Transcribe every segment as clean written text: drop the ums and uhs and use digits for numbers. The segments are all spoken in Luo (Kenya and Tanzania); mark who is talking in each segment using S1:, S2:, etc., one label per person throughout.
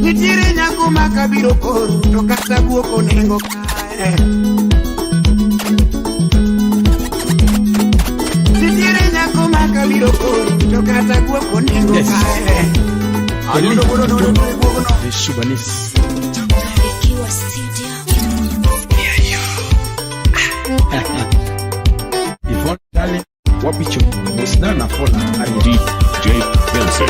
S1: Nitiere nyako ma kabiro koro to kata guok onengo kae. Nitiere nyako ma kabiro koro to kata guok onengo kae.
S2: Aludo wuodo dudo dudo guogno.
S3: The Shubanis.
S4: Ikiwa studio.
S3: Yvonne Dale Wabicho Mosna Nafola Ari.
S5: DJ Vinci.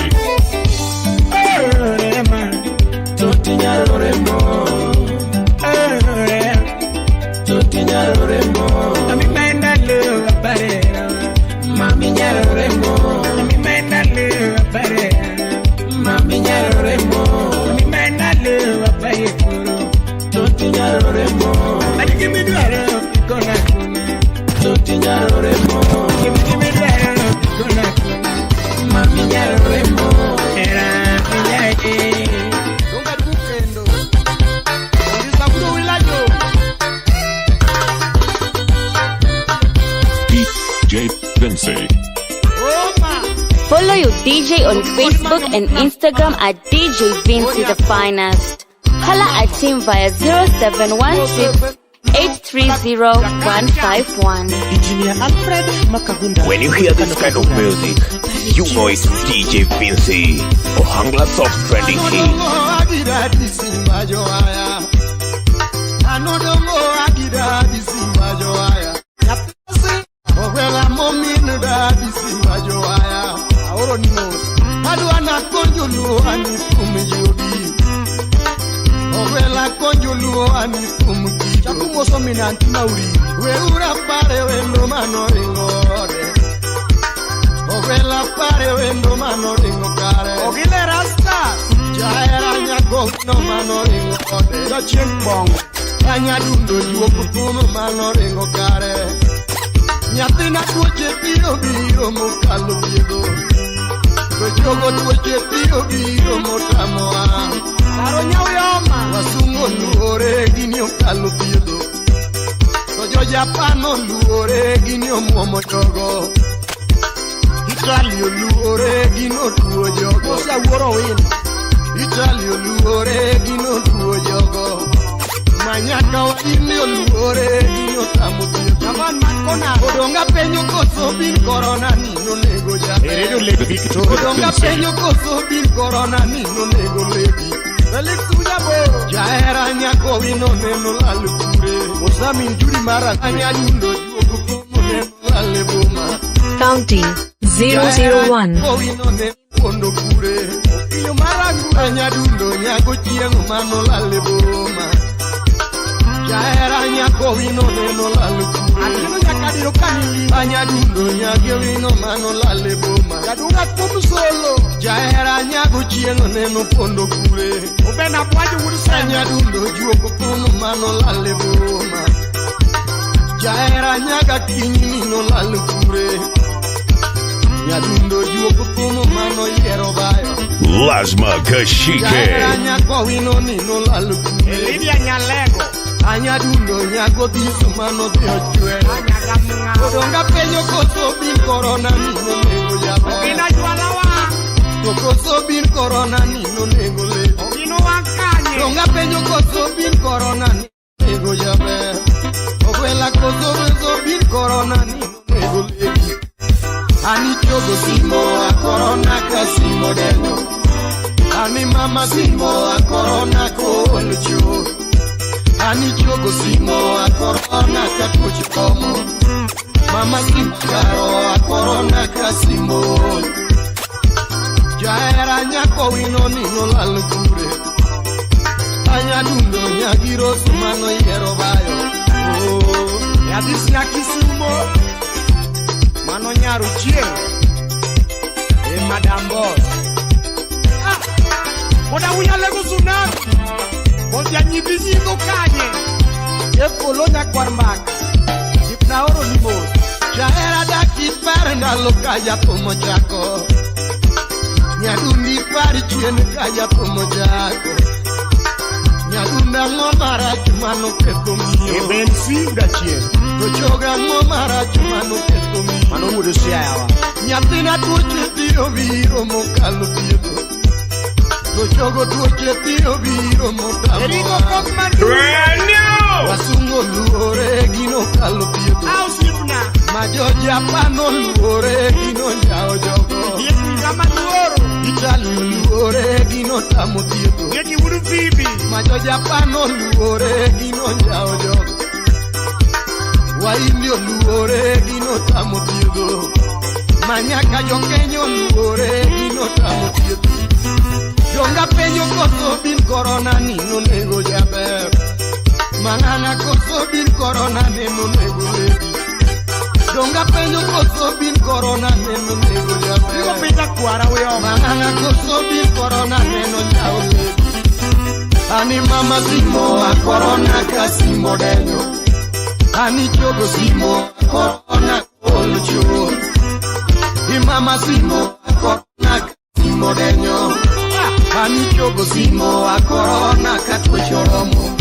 S2: Donga dugu kendo. Ongisa budo wilajo.
S5: DJ Vinci.
S2: Oma.
S6: Follow your DJ on Facebook and Instagram at DJ Vinci the Finest. Holla at him via 0716 830 151.
S7: Engineer Alfred Makagunda.
S8: When you hear this kind of music, you know it's DJ Vinci or Hangla Soft Trending Hit.
S2: Aoro ni mos.
S1: Adwana konjoluo ani thum yudi. Ogwela konjoluo ani thum kido.
S2: Chakumoso min anti Mauri.
S1: Weura pare wendo manoringo ode. Ogwela pare wendo manoringo kare.
S2: Ogile rasta.
S1: Jahera nyagogno manoringo ode.
S2: Jachieng' bongo.
S1: Anyadundo juok thum manoringo kare. Nyathina tuoche biro biro mokalo thiedho. To jogo tuoche biro biro motamowa.
S2: Saro nyauyoma.
S1: Wasungu oluore gini okalo thiedho. To jo Japan oluore gini omuomo jogo. Italy oluore gini otuo jogo.
S2: Osia wuoro wino.
S1: Italy oluore gini otuo jogo. Manyaka waini oluore gini otamo thiedho.
S2: Jaman makona.
S1: Odonga penyo koso bin korona ni nonego jaber.
S2: Eredo le Victor.
S1: Odonga penyo koso bin korona ni nonego lebi.
S2: Felix Ujabo.
S1: Jahera nyako wino neno lal kure.
S2: Osa min Judi mara.
S1: Anyadundo juogo komo neno lal e boma.
S9: County 001.
S1: Nyako wino neno pondo kure.
S2: Opiyo marangu.
S1: Anyadundo nyago chieng' mano lal e boma. Jahera nyako wino neno lal kure.
S2: Atieno nyakadiro kanili.
S1: Anyadundo nyage wino mano lal e boma.
S2: Jadunga kuom solo.
S1: Jahera nyago chieng' neno pondo kure.
S2: Obena bwajo wuod seme.
S1: Anyadundo juogo kono mano lal e boma. Jahera nyaga kinyi nino lal kure. Nyadundo juogo kono mano yiero bayo.
S8: Lasma
S1: Jahera
S8: Kashike.
S1: nyako wino nino lal kure.
S2: Elidia Nyalego.
S1: Anyadundo nyago dhiso mano dhi ochwero.
S2: Anyaga mga.
S1: Odonga penyo koso bin korona nino nego jaber.
S2: Ogina jwalawa.
S1: To koso bin korona nino nego le.
S2: Ogino wakanye.
S1: Donga penyo koso bin korona ni nego jaber. Ogwela koso beso bin korona ni nego lebi. Ani chogo simo a korona ka simo denyo. Ani mama simo a korona ko lucho. Ani chogo simo a korona ka tuoche komo. Mama simo karo a korona ka simo. Jahera nyako wino nino lal kure. Anyadundo nyagiro sumano yiero bayo. Oh.
S2: Yadhis Nyakisumo. Mano nyaru chieng'. E Madam Boss. Ah! Koda unyalego tsunami. Koda nyithi nyingo kanye. E polo nyakwar mbaka. Jipna oro ni mos.
S1: Jahera dak ipar ndalo ka jathum ochako. Nyadundi par chien ka jathum ochako. Nyadundi ang'o marach manoketho miyo.
S2: E ben si udachieng'.
S1: To choga ang'o marach manoketho miyo.
S2: Mano wuod Siaya wa.
S1: Nyathina tuoche biro biro mokalo thiedho. To chogo tuoche piyo biro motamo.
S2: Eriko kok mar
S1: Wasungu oluore gino kalo thiedho.
S2: Ausipna.
S1: Ma jo Japan oluore gino njawo jogo.
S2: Yekuiga maluoro.
S1: Italy oluore gino tamo thiedho.
S2: Yeki wudu bibi.
S1: Ma jo Japan oluore gino njawo jogo. Waindi oluore gino tamo thiedho. Ma nyaka jo Kenya oluore gino tamo thiedho. Donga penjo koso bin korona ni nonego jaber. Mang'ana koso bin korona ne nonego lady. Donga penjo koso bin korona ne nonego jaber.
S2: Iko pita kwara we oma.
S1: Mang'ana koso bin korona ne nonjawo lady. Ani mama simo a korona ka simo denyo. Ani chogo simo a korona kolcho. I mama simo a korona ka simo denyo. Ani chogo simo a korona ka tuoche oromo.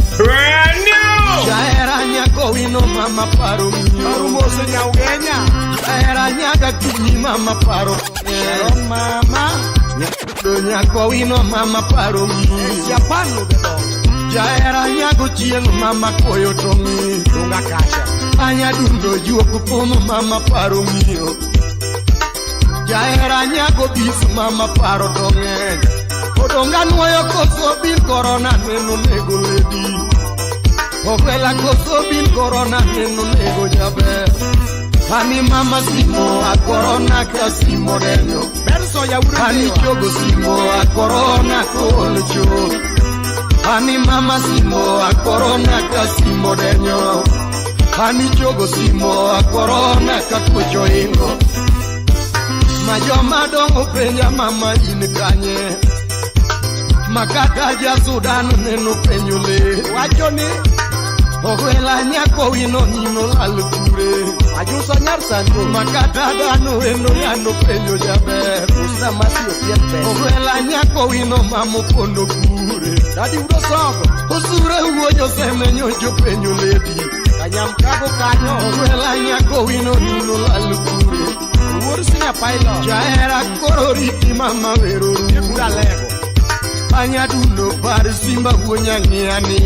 S1: Jahera nyako wino mama paro miyo.
S2: Arumose nyaugenya.
S1: Jahera nyaga kinyi mama paro.
S2: Sharon mama.
S1: Nyako nyako wino mama paro miyo.
S2: Japan ubedo.
S1: Jahera nyago chieng' mama koyo to ng'i.
S2: Dunga kacha.
S1: Anya dundo juok pomo mama paro miyo. Jahera nyago bis mama paro to ng'eny. Odonga nuoyo koso bin korona neno nego lady. Ogwela koso bin korona neno nego jaber. Ani mama simo a korona ka simo denyo.
S2: Benso ya wudu.
S1: Ani chogo simo a korona kolcho. Ani mama simo a korona ka simo denyo. Ani chogo simo a korona ka tuocho ingo. Ma joma dongo penja mama in kanye. Makata ja Sudan neno penjo le.
S2: Wacho ni
S1: Ogwela nyako wino nino lal kure.
S2: Ajusa nyar sando.
S1: Makata dhano eno yano penjo jaber.
S2: Usna masi opien pe.
S1: Ogwela nyako wino mamo pondo kure.
S2: Dadi udo sogo.
S1: Osure wuoyo semenyo jopenjo ledi.
S2: Kanyamkago kanyo.
S1: Ogwela nyako wino nino lal kure.
S2: Wuor sinya pilot.
S1: Jahera koro riti mama wero
S2: Yekura lego.
S1: Anyadundo par simba wuo nyang'iyani.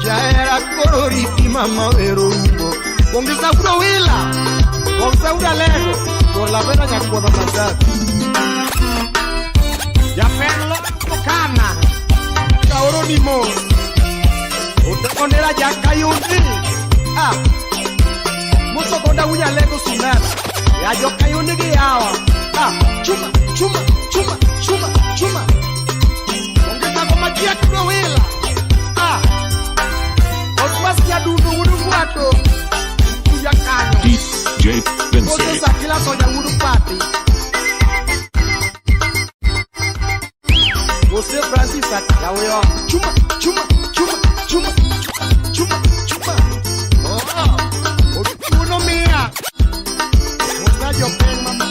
S1: Jahera koro riti mama wero umo.
S2: Bongisa udo wila. Bongisa udo lego. Gola bena nyakuodho masafi. Japen lo kana. Kaoro ni mo. Otokonera jakayundi. Ah. Muso koda unya lego sunana. Ya jokayundi gi yawa. Ah, chuma, chuma, chuma, chuma, chuma. Ongeza kwa majia kudo wila. Ah. Oswasi ya dundu wudu mwato. Kuya kanyo.
S5: DJ Vinci.
S2: Ozosa kila soja wudu pati. Jose Francis Ataweo. Chuma, chuma, chuma, chuma, chuma, chuma. Oh. Otuno mia. Musa jopen mama.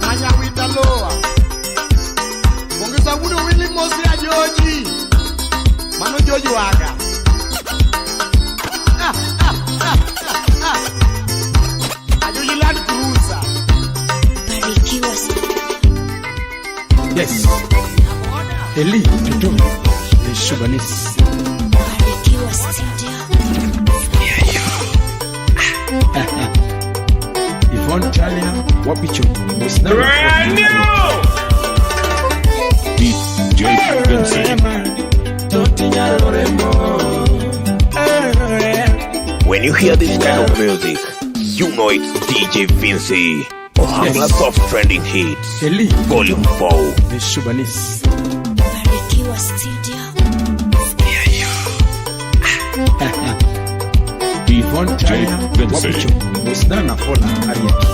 S2: Manya witaloa. Bongeza wudu wili mosi ya Joji. Mano Joji waga. Ah, ah, ah, ah, ah. Ajoji Land Cruiser.
S4: Barikiwa
S3: Yes. Eli Tutu, les Choubanis.
S4: Barikiwa Studio.
S3: Yvonne Talia, Wapicho, Mosna.
S5: DJ Vinci.
S8: When you hear this kind of music, you know it's DJ Vinci. Ohangla Soft Trending Hits,
S3: Eli
S8: Volume 4.
S3: Les Choubanis.
S4: Barikiwa Studio.
S3: Yvonne Talia,
S5: Vinci.
S3: Wapicho, Mosna Nafola, Ariaki.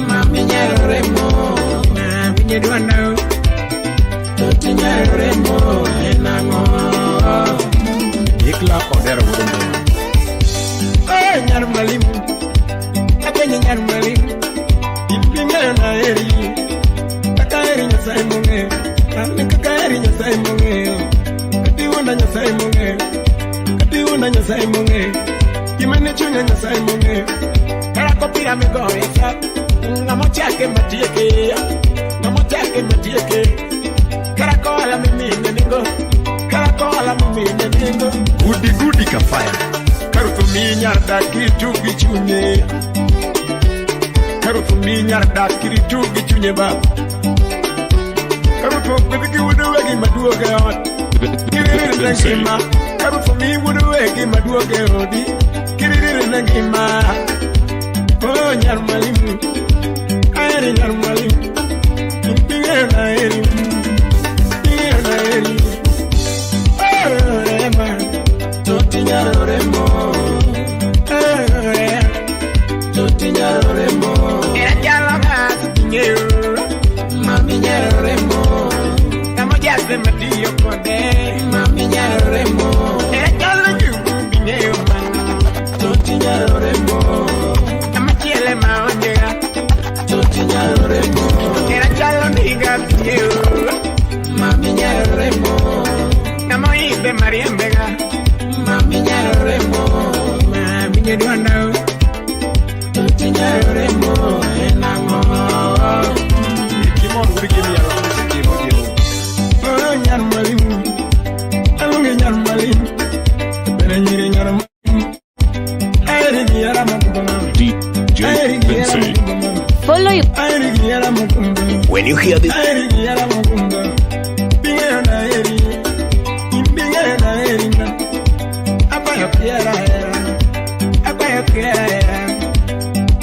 S7: Mami
S3: nyalo remo Winye dwanda Toti nyalo remo En ang'o
S1: Ikla Odero wuod Nduma.
S3: Oh, nyar mwalimu Apenyo nyar mwalimu Iping'eyo na heri Kaka heri Nyasaye mong'eyo An kaka heri Nyasaye mong'eyo Katiwuonda Nyasaye mong'eyo Katiwuonda Nyasaye mong'eyo Gima ne chunya Nyasaye mong'eyo Kara kopira migoyo sa Ng'ama chake matieke Ng'ama chake matieke Kara koala mimine ningo Kara koala mimine ningo
S1: Gudi gudi kafaya.
S3: Karuth mi nyar dak kiritugi chunye Karuth mi nyar dak kiritugi chunye ba Karuth ok gi wuod wegi maduogo e ot Kiriri ne ngima Karuth mi wuod wegi maduogo e odi Kiriri ne ngima Oh nyar mwalimu Aheri nyar mwalimu Ing'eyo na heri Ing'eyo na heri Oh rema Toti nyalo remo Eh, Toti nyalo remo Era chalo gas ing'eyo Mami nyalo remo Kama jase matiyo kode Mami nyalo remo Era chalo jugu ing'eyo man Toti nyalo remo Kama chiele ma onyega Toti nyalo remo Era chalo ndiga ing'eyo Mami nyalo remo Kama oidhe mariembega Mami nyalo remo Mami nyedwanda Toti nyalo remo En ang'o
S1: Kimon wuod Gimiel Jemo jemo.
S3: Oh, nyar mwalimu Aluonge nyar mwalimu Bende nyiri nyar mwalimu Aheri gi hera mogundho mama
S5: DJ
S3: Aheri gi hera
S5: Vinci.
S3: mogundho mama
S6: Follow your
S3: Aheri gi hera mogundho
S8: When you hear this,
S3: Aheri gi hera mogundho Bing'eyo na heri Bing'eyo na heri na Akwayo kihera hera Akwayo kihera hera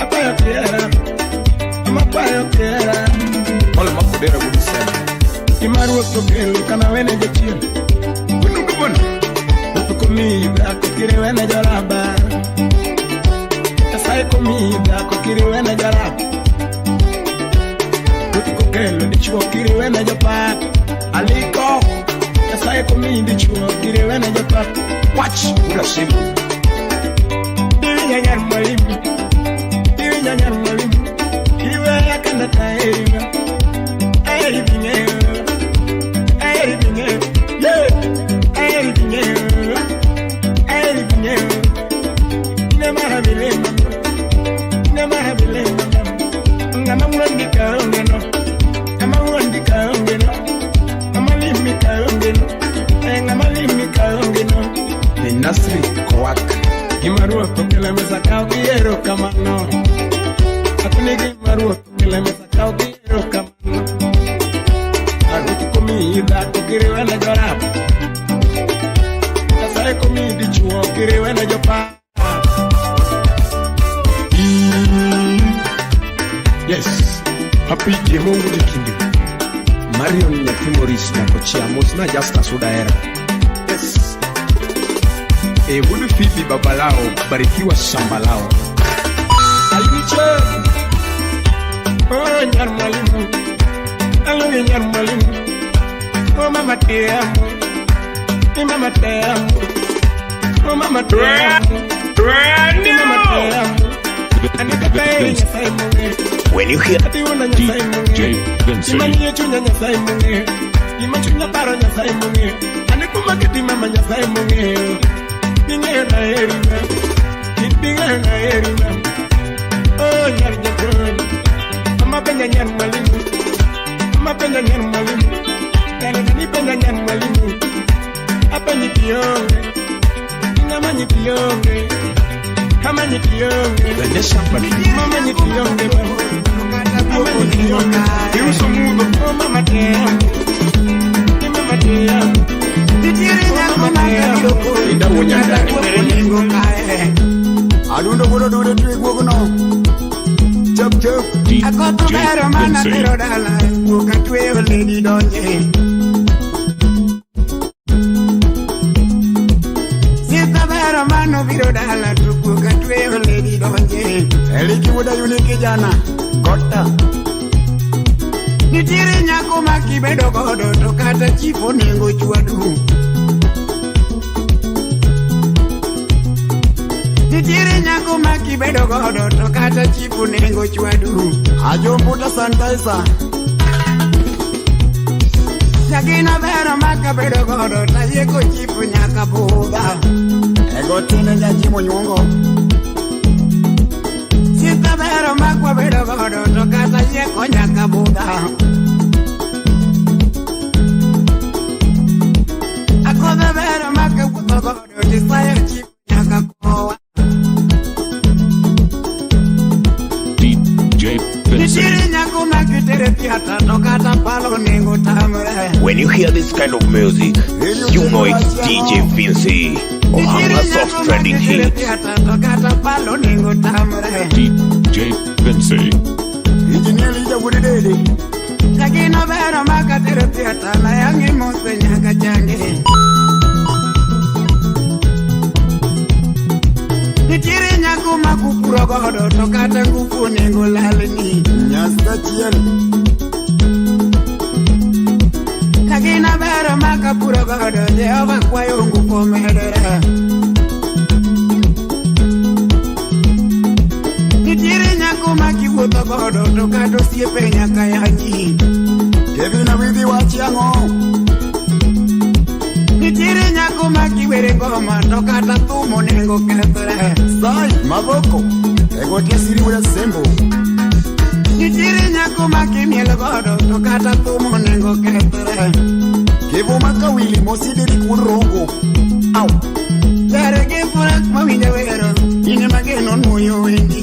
S3: Akwayo kihera Amakwayo kihera
S1: Paul Makodera wuod Seme.
S3: Gima ruoth okelo kana wene jachien
S1: Unundu bono.
S3: Ruoth komiyi dhako kiriwene joraba Nyasaye komiyi dhako kiriwene joraba Ruoth kokelo dichuo kiriwene jopak Aliko Nyasaye komiyi dichuo kiriwene jopak
S1: Wach wuod Asimbo.
S3: Iwinya nyar mwalimu Iwinya nyar mwalimu Iweya kanda taerima Aheri bing'eyo Aheri bing'eyo Yeah Aheri bing'eyo Aheri bing'eyo Ine mara bilema Ine mara bilema Ng'ama wuondi ka onge no Ng'ama wuondi ka onge no Ng'ama limi ka onge no Eh, Ng'ama limi ka onge no
S1: Ni Nasri Kowak.
S3: Gima ruoth okelo e mesa kaw gi erokamano Akoni gima ruoth okelo e mesa kaw gi erokamano Ruoth komiyi dhako kiriwene jorap Nyasaye komiyi dichuo kiriwene jopak
S1: Yes. Happy Jemo wuod Kindi. Marion nyathi Maurice Nyakochia mosna Justus Udaera. Yes. E wuod Phoebe Babalao barikiwa shamba lao.
S3: Alicho Oh nyar mwalimu Aluonge nyar mwalimu Oh mama te amo Ni mama te amo Oh mama te amo Ni mama te amo Ani kaka heri Nyasaye mong'eyo
S8: when you hear
S3: Ati wuona Nyasaye
S5: DJ
S3: mong'eyo
S5: Vinci.
S3: Gima nie chunya Nyasaye mong'eyo Gima chunya paro Nyasaye mong'eyo Ane kuma keti mama Nyasaye mong'eyo Ing'eyo na heri na Ing'eyo na heri na Oh nyar japuonj Mama penja nyar mwalimu Mama penja nyar mwalimu Dani dani penja nyar mwalimu Apenji kionge Inamanyi kionge Amanyi kionge
S1: Vanessa Patrick.
S3: Mama nyikionge Mama nyikionge
S1: Iuso mudho.
S3: Oh mama te amo Ni mama te amo
S7: Nitiere nyako mabiro koni
S1: Linda wuon Nyandani.
S7: Oningo kae
S1: Adundo wuod Odundo twe guogno. Chop chop.
S7: Akoth
S5: DJ
S7: bero mana
S5: Vinci.
S7: tero dala Wuok atweyo ledi donje Sika bero mano biro dala To guok atweyo ledi donje
S1: Eliki wuod Ayuni kijana. Gota.
S7: Nitiere nyako ma kibedo godo to kata chief onego chwadu. Nitiere nyako ma kibedo godo to kata chief onego chwadu.
S1: Ajombuta sanitizer.
S7: Nyakina bero ma kabedo godo tayieko chief nyaka budha.
S1: Ego tine nyajimo nyuongo.
S7: Sita bero ma kwabedo godo to kata yieko nyaka budha. Akodha bero ma kawuotho godo tisayo chief nyaka kowa.
S5: DJ Vinci.
S7: Nitiere nyako ma kitere theatre to kata palo onego tamre.
S8: When you hear this kind of music, you know it's DJ Vinci. Ohangla Soft Trending
S7: Kitere
S8: Hit.
S7: theatre to kata palo onego tamre.
S5: DJ Vinci.
S1: Engineer Lija Wudidede.
S7: Nyakina bero ma katere theatre na yangi mose nyaka change. Nitiere nyako ma kupuro godo to kata ngufu onego lalni.
S1: Nyasta chien.
S7: Nyakina bero ma kapuro godo Jehova kwayo ngufu omedore. Nitiere nyako ma kiwuotho godo to kata osiepe nyaka yanyi.
S1: Kevin Awidhi wachi ang'o?
S7: Nitiere nyako ma kiwere ngoma to kata thum onego kethre.
S1: Sai Maboko. Ego tie siri wuda sembo.
S7: Nitiere nyako ma kimiel godo to kata thum onego kethre.
S1: Kevo makawili mosidiri kurongo.
S7: Au. Jare gi furak mawinjo wero, in mageno nuoyo wendi.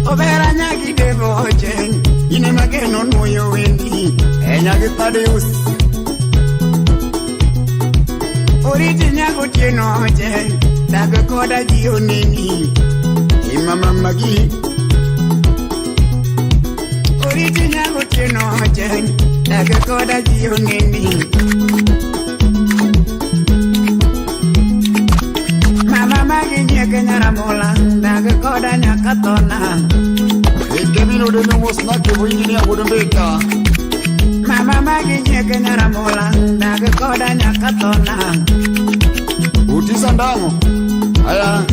S7: Obera nyagi devo ocheng, in mageno nuoyo wendi.
S1: Enyagi Thaddeus.
S7: Oriti nyago tieno ocheng, dag koda ji oneni.
S1: Imama magi.
S7: Oriti nyago tieno ocheng, dag koda ji oneni. Mama magi nyieke nyaramola, dag koda nyaka thona.
S1: Kevin Odeno mosna Kevo engineer Wudumbeka.
S7: Mama magi nyieke nyaramola, dag koda nyaka thona.
S1: Utisa ndango. Aya.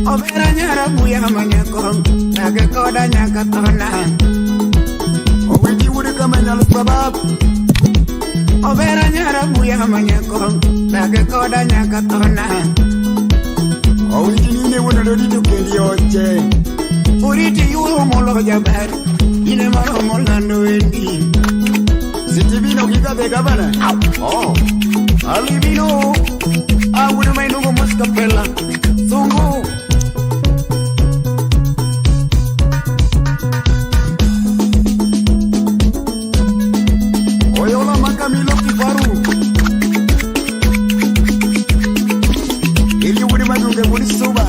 S7: Obera nyara buya manyako, dag koda nyaka thona.
S1: Owiti wudu kama nyalo sabab.
S7: Obera nyara buya manyako, dag koda nyaka thona.
S1: Owiti nine wudu lodi to kendi oche.
S7: Oriti yuo molo jaber, ine maromo lando wendi.
S1: Sitivino giga de gavana. Oh.
S7: Alivino, awudu mainugo muskapela. Sungu.
S1: Oyola makamilo kifaru. Ili wudu madunge wudu suba.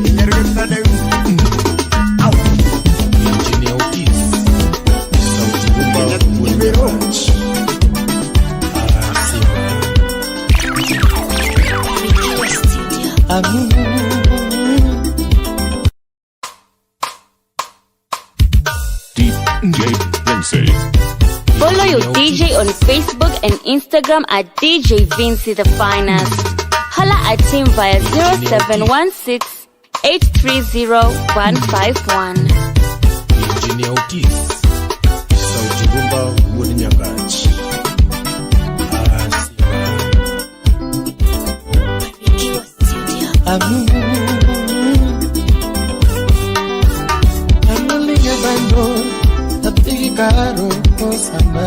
S1: Inyerge Thaddeus.
S10: Engineer Otis, Sauti Gumba,
S1: Ibero.
S4: Barikiwa Studio.
S5: DJ Vinci.
S6: Follow your DJ on Facebook and Instagram at DJ Vinci the Finest. Holla at him via 0716 830 151.
S10: Engineer Otis, Sauti Gumba, Wuod Nyakach.
S4: Barikiwa Studio.
S11: Analinga bando Tapigikaro osama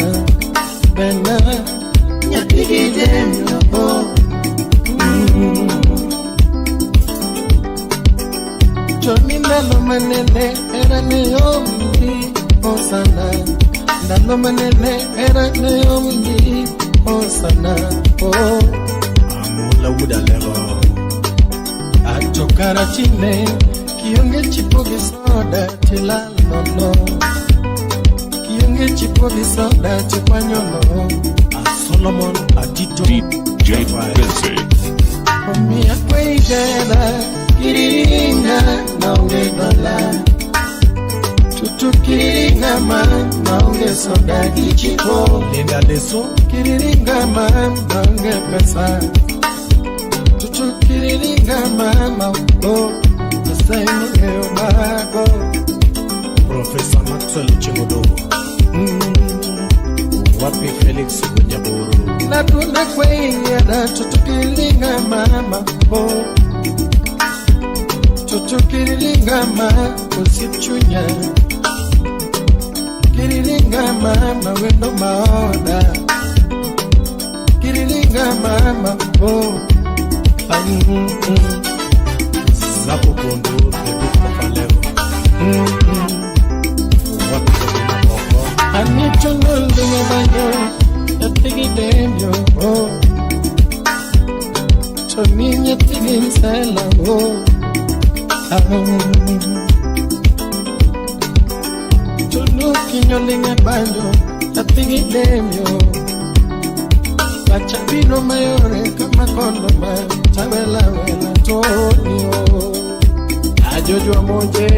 S11: Bena Nyapigidem yobo Choni ndalo manene era ne omdi osana Ndalo manene era ne omdi osana Oh
S10: Amola Wuod Alego.
S11: Atokara chine kionge chipo gi soda tilal nono Kionge chipo gi soda tikwanyo no
S10: Solomon Atito
S5: DJ Vinci.
S11: Omiya kweijera kiriringa naonge ma maonge soda gi chipo.
S10: Linda Leso.
S11: Kiriringa ma maonge pesa. Chuchu kiriringa mama oh, Nyasaye mong'eyo mago.
S10: Professor Maxwell Chingodogo. Wapi Felix Gunyaburu.
S11: Natuna kwenyera chuchu mama oh, Chuchu kiriringa ma osiep chunya. Kiriringa mama wendo maoda. Kiriringa mama oh.
S10: Zako Kondo, the Duke of Alego. Wapi Kobina Boko.
S11: Anito nolunga banyo, nyathigi demyo oh. To mi nyathigi nsela oh. Tuluki nyolinga banjo, nyathigi demyo. Pacha biro mayore kama kondo ma tawela wela Tonio. Ajojwa monje,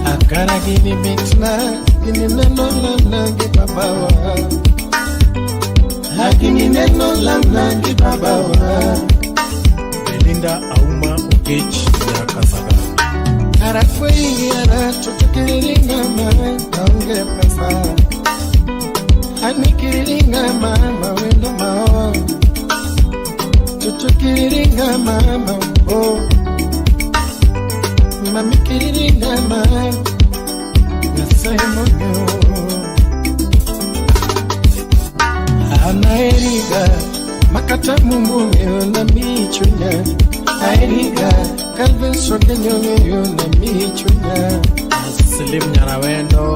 S11: akara gini mitna, gini neno lana gi babawa. Gini neno lana gi babawa.
S10: Belinda Auma Okech Nyakasaga.
S11: Karakwe ara chuchukiringa ma onge pesa. Anikiringa mama wendo mao. Chuchukiringa mama oh. Mami kiriringa mama Nyasaye mong'eyo. Anaeriga makata Mungu ng'eyo na michunya. Aeriga Calvin Sogenyo ng'eyo na michunya.
S10: Slim Nyarawendo.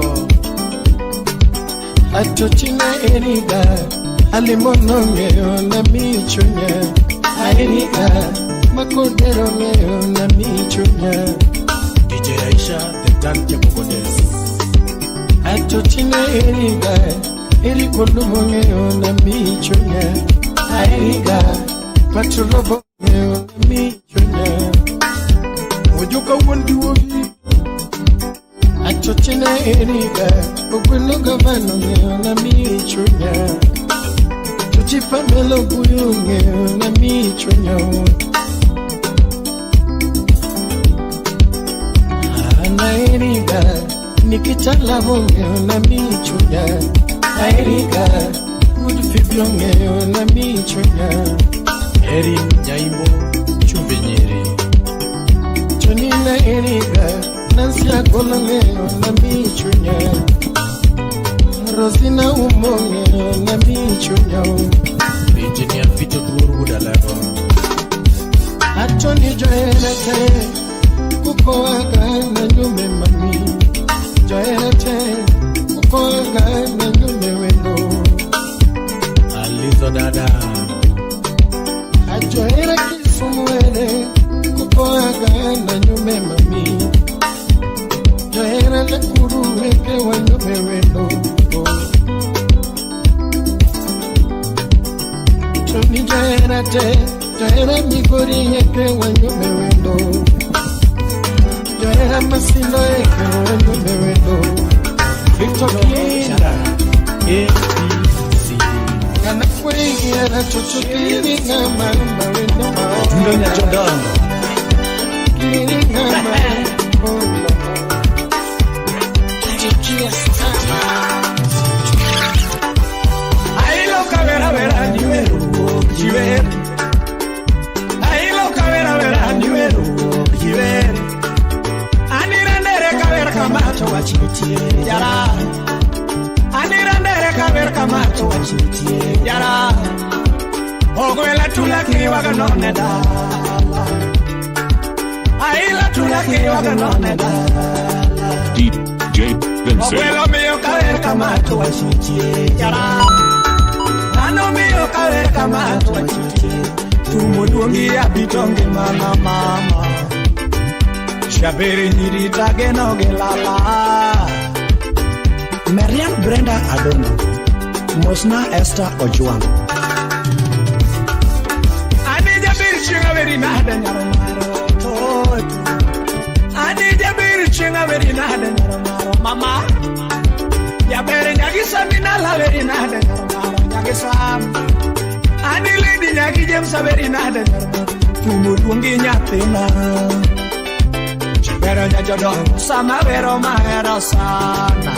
S11: Atochina eriga alimono ng'eyo na michunya. Aeriga makodero ng'eyo na michunya.
S10: DJ Aisha the Dan Jacobodes.
S11: Atochina eriga erikolumo ng'eyo na michunya. Aeriga patrobo ng'eyo na michunya.
S10: Ojuka wuon diwogi.
S11: Atochina eriga ogwelo gavano ng'eyo na michunya. Tuchipamelo buyu ng'eyo na michunya. Anaeriga nikitalabo ng'eyo na michunya. Aeriga udfibyo ng'eyo na michunya.
S10: Erin Nyaimbo Chumbi Nyeri.
S11: Tonina eriga Nancy Agolo ng'eyo na michunya. Rosina Umo ng'eyo na michunya.
S10: Engineer Vito Duoru Budalego.
S11: Atoni joerete kukoaga na nyume mami. Joerete kukoaga na nyume wendo.
S10: Alizo Dada.
S11: Ajoera Kisumu ere kukoaga na nyume mami. Joera Nakuru eke wa nyume wendo. Toni joera te joera Migori eke wa nyume wendo. Joera Masilo eke wa nyume wendo.
S10: Victor Kinda A B C D.
S11: Kana kweiera chuchukiri ngama wendo mao.
S10: Dundo Nyachodongo.
S11: Kiri ngama oh.
S4: Barikiwa Studio.
S3: Ahí lo cabera vera niweru jiver. Ahí lo cabera vera niweru jiver. Anirendere kaber kamato wachitie yara. Anirendere kaber kamato wachitie yara. Ogwela tula kiwaga none dala. Ahí la tula kiwaga none dala.
S5: DJ Vinci.
S3: Ogwelo miyo kaber kamato wachitie yara. Ano miyo kaber kamato wachitie. Tumo duongi abitonge mama mama. Shabiri nyirita geno gelala.
S2: Mariam Brenda Adongo. Mosna Esther Ojwang.
S3: Ani jabir chinga veri nada nyaro maro toto. Ani jabir chinga veri nada nyaro maro mama.
S2: Jaber nyagisa minala veri nade nyarmaro nyagisa. Ani lady nyagi James veri nade nyarmaro. Tumo luongi nyathina. Chibero nyajodongo sama wero mahero sana.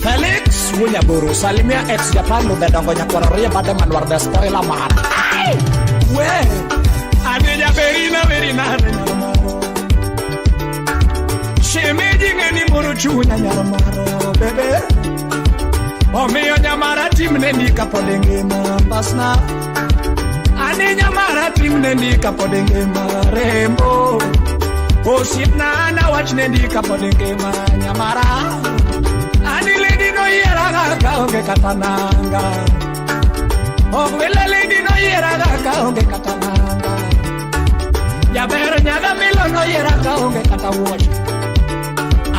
S2: Felix Wunyaburu salimia ex Japan ludedongo nyakwaro rie bade manwar the spoiler man. Ai! We! Ani jaberina verina nyarmaro. Shemeji ng'eni moro chunya nyarmaro bebe. Omiyo nyamara timne ni kapod ngima basna. Ani nyamara timne ni kapod ngima rembo. Osiepna an awachne ni kapod ngima nyamara. Ani lady no yiera ga kaonge kata nanga. Ogwela lady no yiera ga kaonge kata nanga. Jaber nyaga milo no yiera kaonge kata wuoche.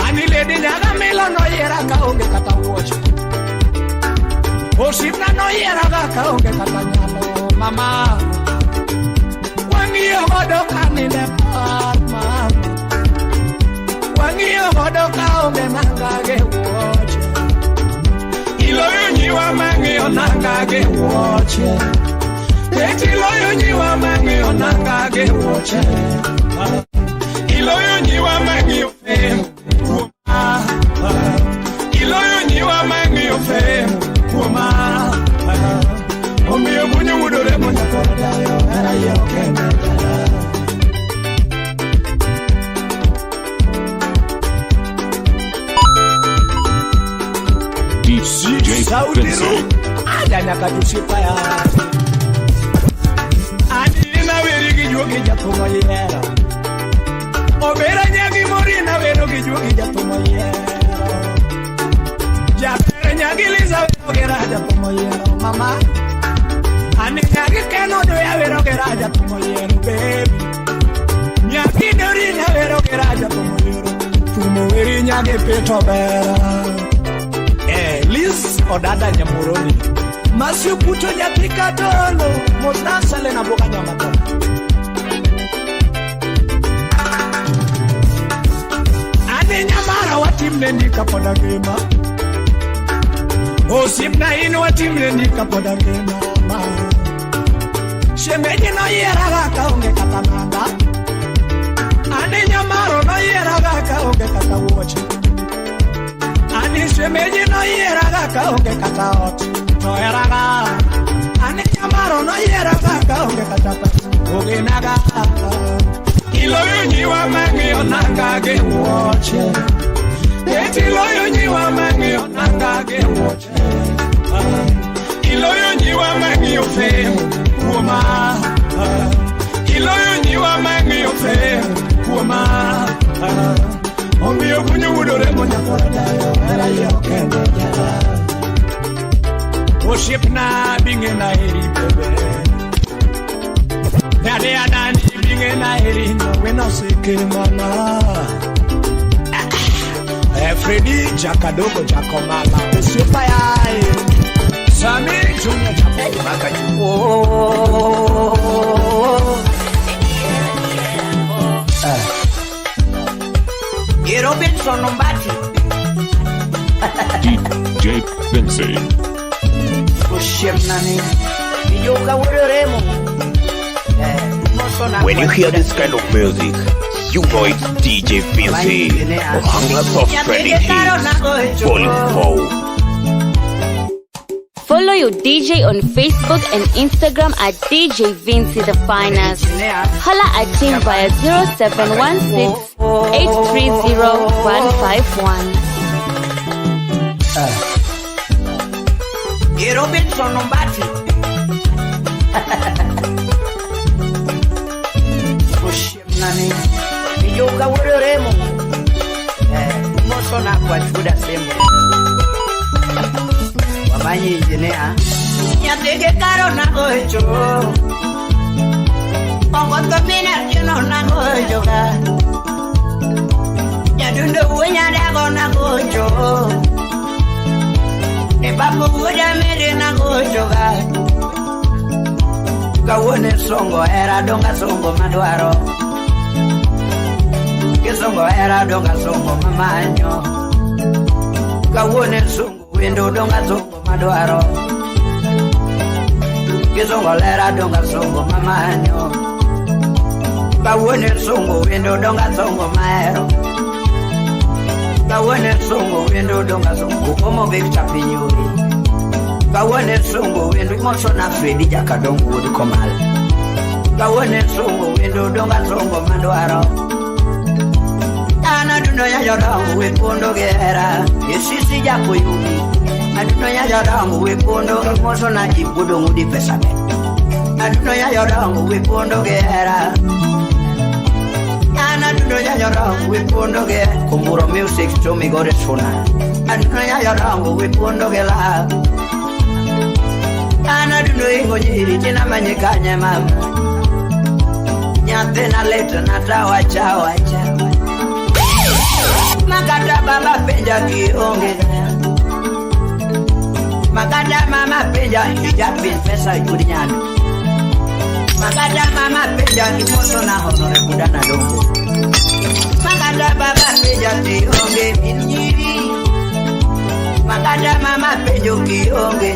S2: Ani lady nyaga milo no yiera kaonge kata wuoche. Osiepna no yiera ga kaonge kata nyalo mama. Wang'iyo godo kanine par mama. Wang'iyo godo kaonge nanga ge wuoche. Iloyo nyiwa mang'iyo nanga ge wuoche. Eti iloyo nyiwa mang'iyo nanga ge wuoche. Iloyo nyiwa mang'iyo fem kuoma. Iloyo nyiwa mang'iyo fem kuoma. Omiyo bunyo wudore monyakwar dayo hera yo kende jara.
S5: DJ Vinci.
S2: Aja nyaka jusipa ya. Ani na weri gi juogi jathumo yiero. Obera nyagi mori na wero gi juogi jathumo yiero. Jaber nyagi Liza wero gi raja thumo yiero mama. Ani nyagi Keno doya wero gi raja thumo yiero baby. Nyagi Dori na wero gi raja thumo yiero. Thumo weri nyagi Pito bera. Liz Odada Nyamuroni. Masio puto nyathi katolo. Mosna sale na boka nyamata. Ane nyamara watimne ni kapoda ngima. Osiepna in watimne ni kapoda ngima. Shemeji no yiera ga kaonge kata nanga. Ane nyamaro no yiera ga kaonge kata wuoche. Ani shemeji no yiera ga kaonge kata ot to heraga. Ani nyamaro no yiera ga kaonge kata pesa oginaga. Iloyo nyiwa mang'iyo nanga ge wuoche. Eti iloyo nyiwa mang'iyo nanga ge wuoche. Iloyo nyiwa mang'iyo fem kuoma. Iloyo nyiwa mang'iyo fem kuoma. Omiyo bunyo wudore monyakwar dayo hera yo kende jara. Osiepna bing'e na heri bebe. Dade anani bing'e na heri nyoweno sike mana. Fredi Jakadogo Jakomala osiepa yae. Sami Junior Jakomala. Oh.
S7: Robinson Ombati.
S5: DJ Vinci.
S8: When you hear this kind of music, you know it's DJ Vinci. Ohangla Soft Trending Hits, Volume 4.
S6: Follow your DJ on Facebook and Instagram at DJ Vinci the Finest. Holla at him via 0716 830 151.
S7: Robinson Ombati. Nyathige karo nagocho Ongoto mina kino nagocho ga Nyadundo wuo nyadago nagocho E babu wuoda mere nagocho ga Kawuono songo era donga songo madwaro Kisongo era donga songo mamanyo
S12: Kawuono sungu wendo donga sungu madwaro. Kizungu lera donga sungu mamanyo. Kawuono sungu wendo donga sungu mahero. Kawuono sungu wendo donga sungu komo Victor Pinyuri. Kawuono sungu wendo moso na Fredi Jakadongo wuod Komal. Kawuono sungu wendo donga sungu madwaro. Ana duno ya jodongo we pondo gera. Esisi jakoyugi. Aduno ya jodongo we pondo moso na jibudo ngudi pesa be. Aduno ya jodongo we pondo gera. Ana duno ya jodongo we pondo ge. Kumburo music to mi gore sona. Aduno ya jodongo we pondo gela. Ana duno ingo nyiri tina manyikanye mama. Nyathina leta na tawa chawa cha. Makata baba penja kionge. Makata mama penja hijabin pesa yudi nyando. Makata mama penja kimoso na honore kudana dongo. Makata baba penja kionge minyiri. Makata mama penjo kionge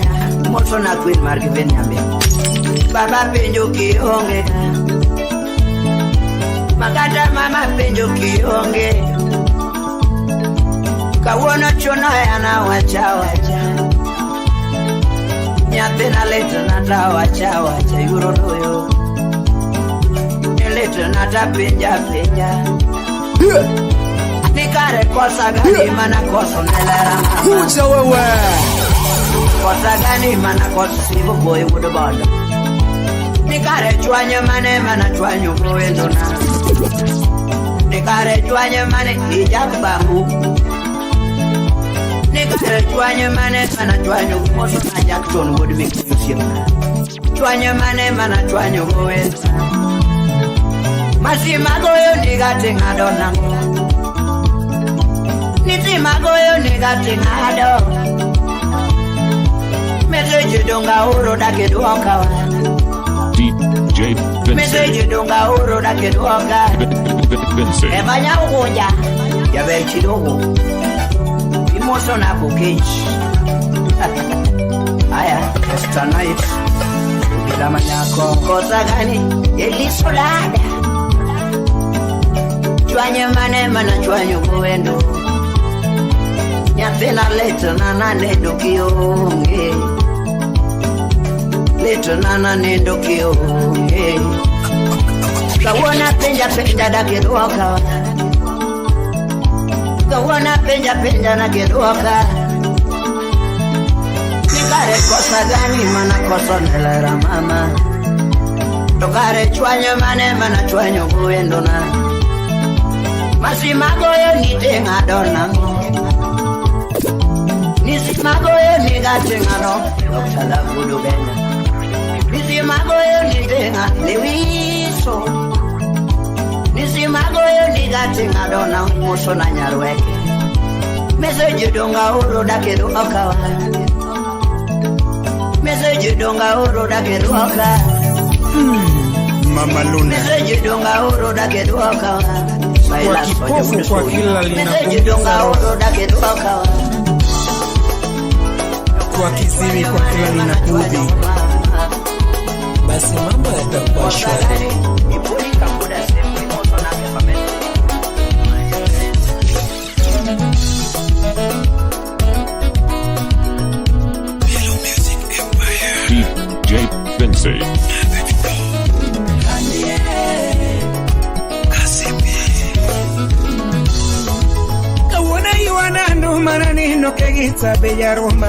S12: moso na queen margiven nyambe. Baba penjo kionge. Makata mama penjo kionge. Kawuono chuno yana wacha wacha. Nyathina litna ta wacha wacha yuro doyo. Litna ta penja penja. Nikare kosa gani mana koso nelera mama.
S2: Kuja wewe.
S12: Kosa gani mana koso sibo boy wuod bondo. Nikare chwanyo mane mana chwanyo goendo na. Nikare chwanyo mane ijab bambu. Nikare chwanyo mane mana chwanyo moso na Jackson wuod Mikisiema. Chwanyo mane mana chwanyo goendo. Masima goyo nigate ng'ado nang'o. Nitima goyo nigate ng'ado. Message donga oro dake duoka wa.
S5: DJ Vinci.
S12: Message donga oro dake duoka.
S5: Vinci.
S12: Emanya ugoja. Jaber chidogo. Imoso na bukech. Aya, extra night. Bila manyako. Kosa gani? Eliso dada. Chwanyo mane mana chwanyo goendo. Nyathina litna na nindo kionge. Litna na nindo kionge. Kawuono penja penja dake duoka. Kawuono penja penja dake duoka. Nikare kosa gani mana koso nelera mama. To kare chwanyo mane mana chwanyo goendo na. Masima goyo nite ng'ado nang'o. Nisima goyo nigate ng'ado. Dr. Love wuod Ugenya. Nisima goyo nite ng'ado lewiso. Nisima goyo nigate ng'ado na moso na nyarweke. Message donga oro dake duoka wa. Message donga oro dake duoka.
S7: Mama Luna.
S12: Message donga oro dake duoka wa.
S3: Kwa kipofu kwa kila linakuumiza roho. Kwa kiziwi kwa kila linakuudhi. Basi mambo yatakuwa shwari.
S5: DJ Vinci.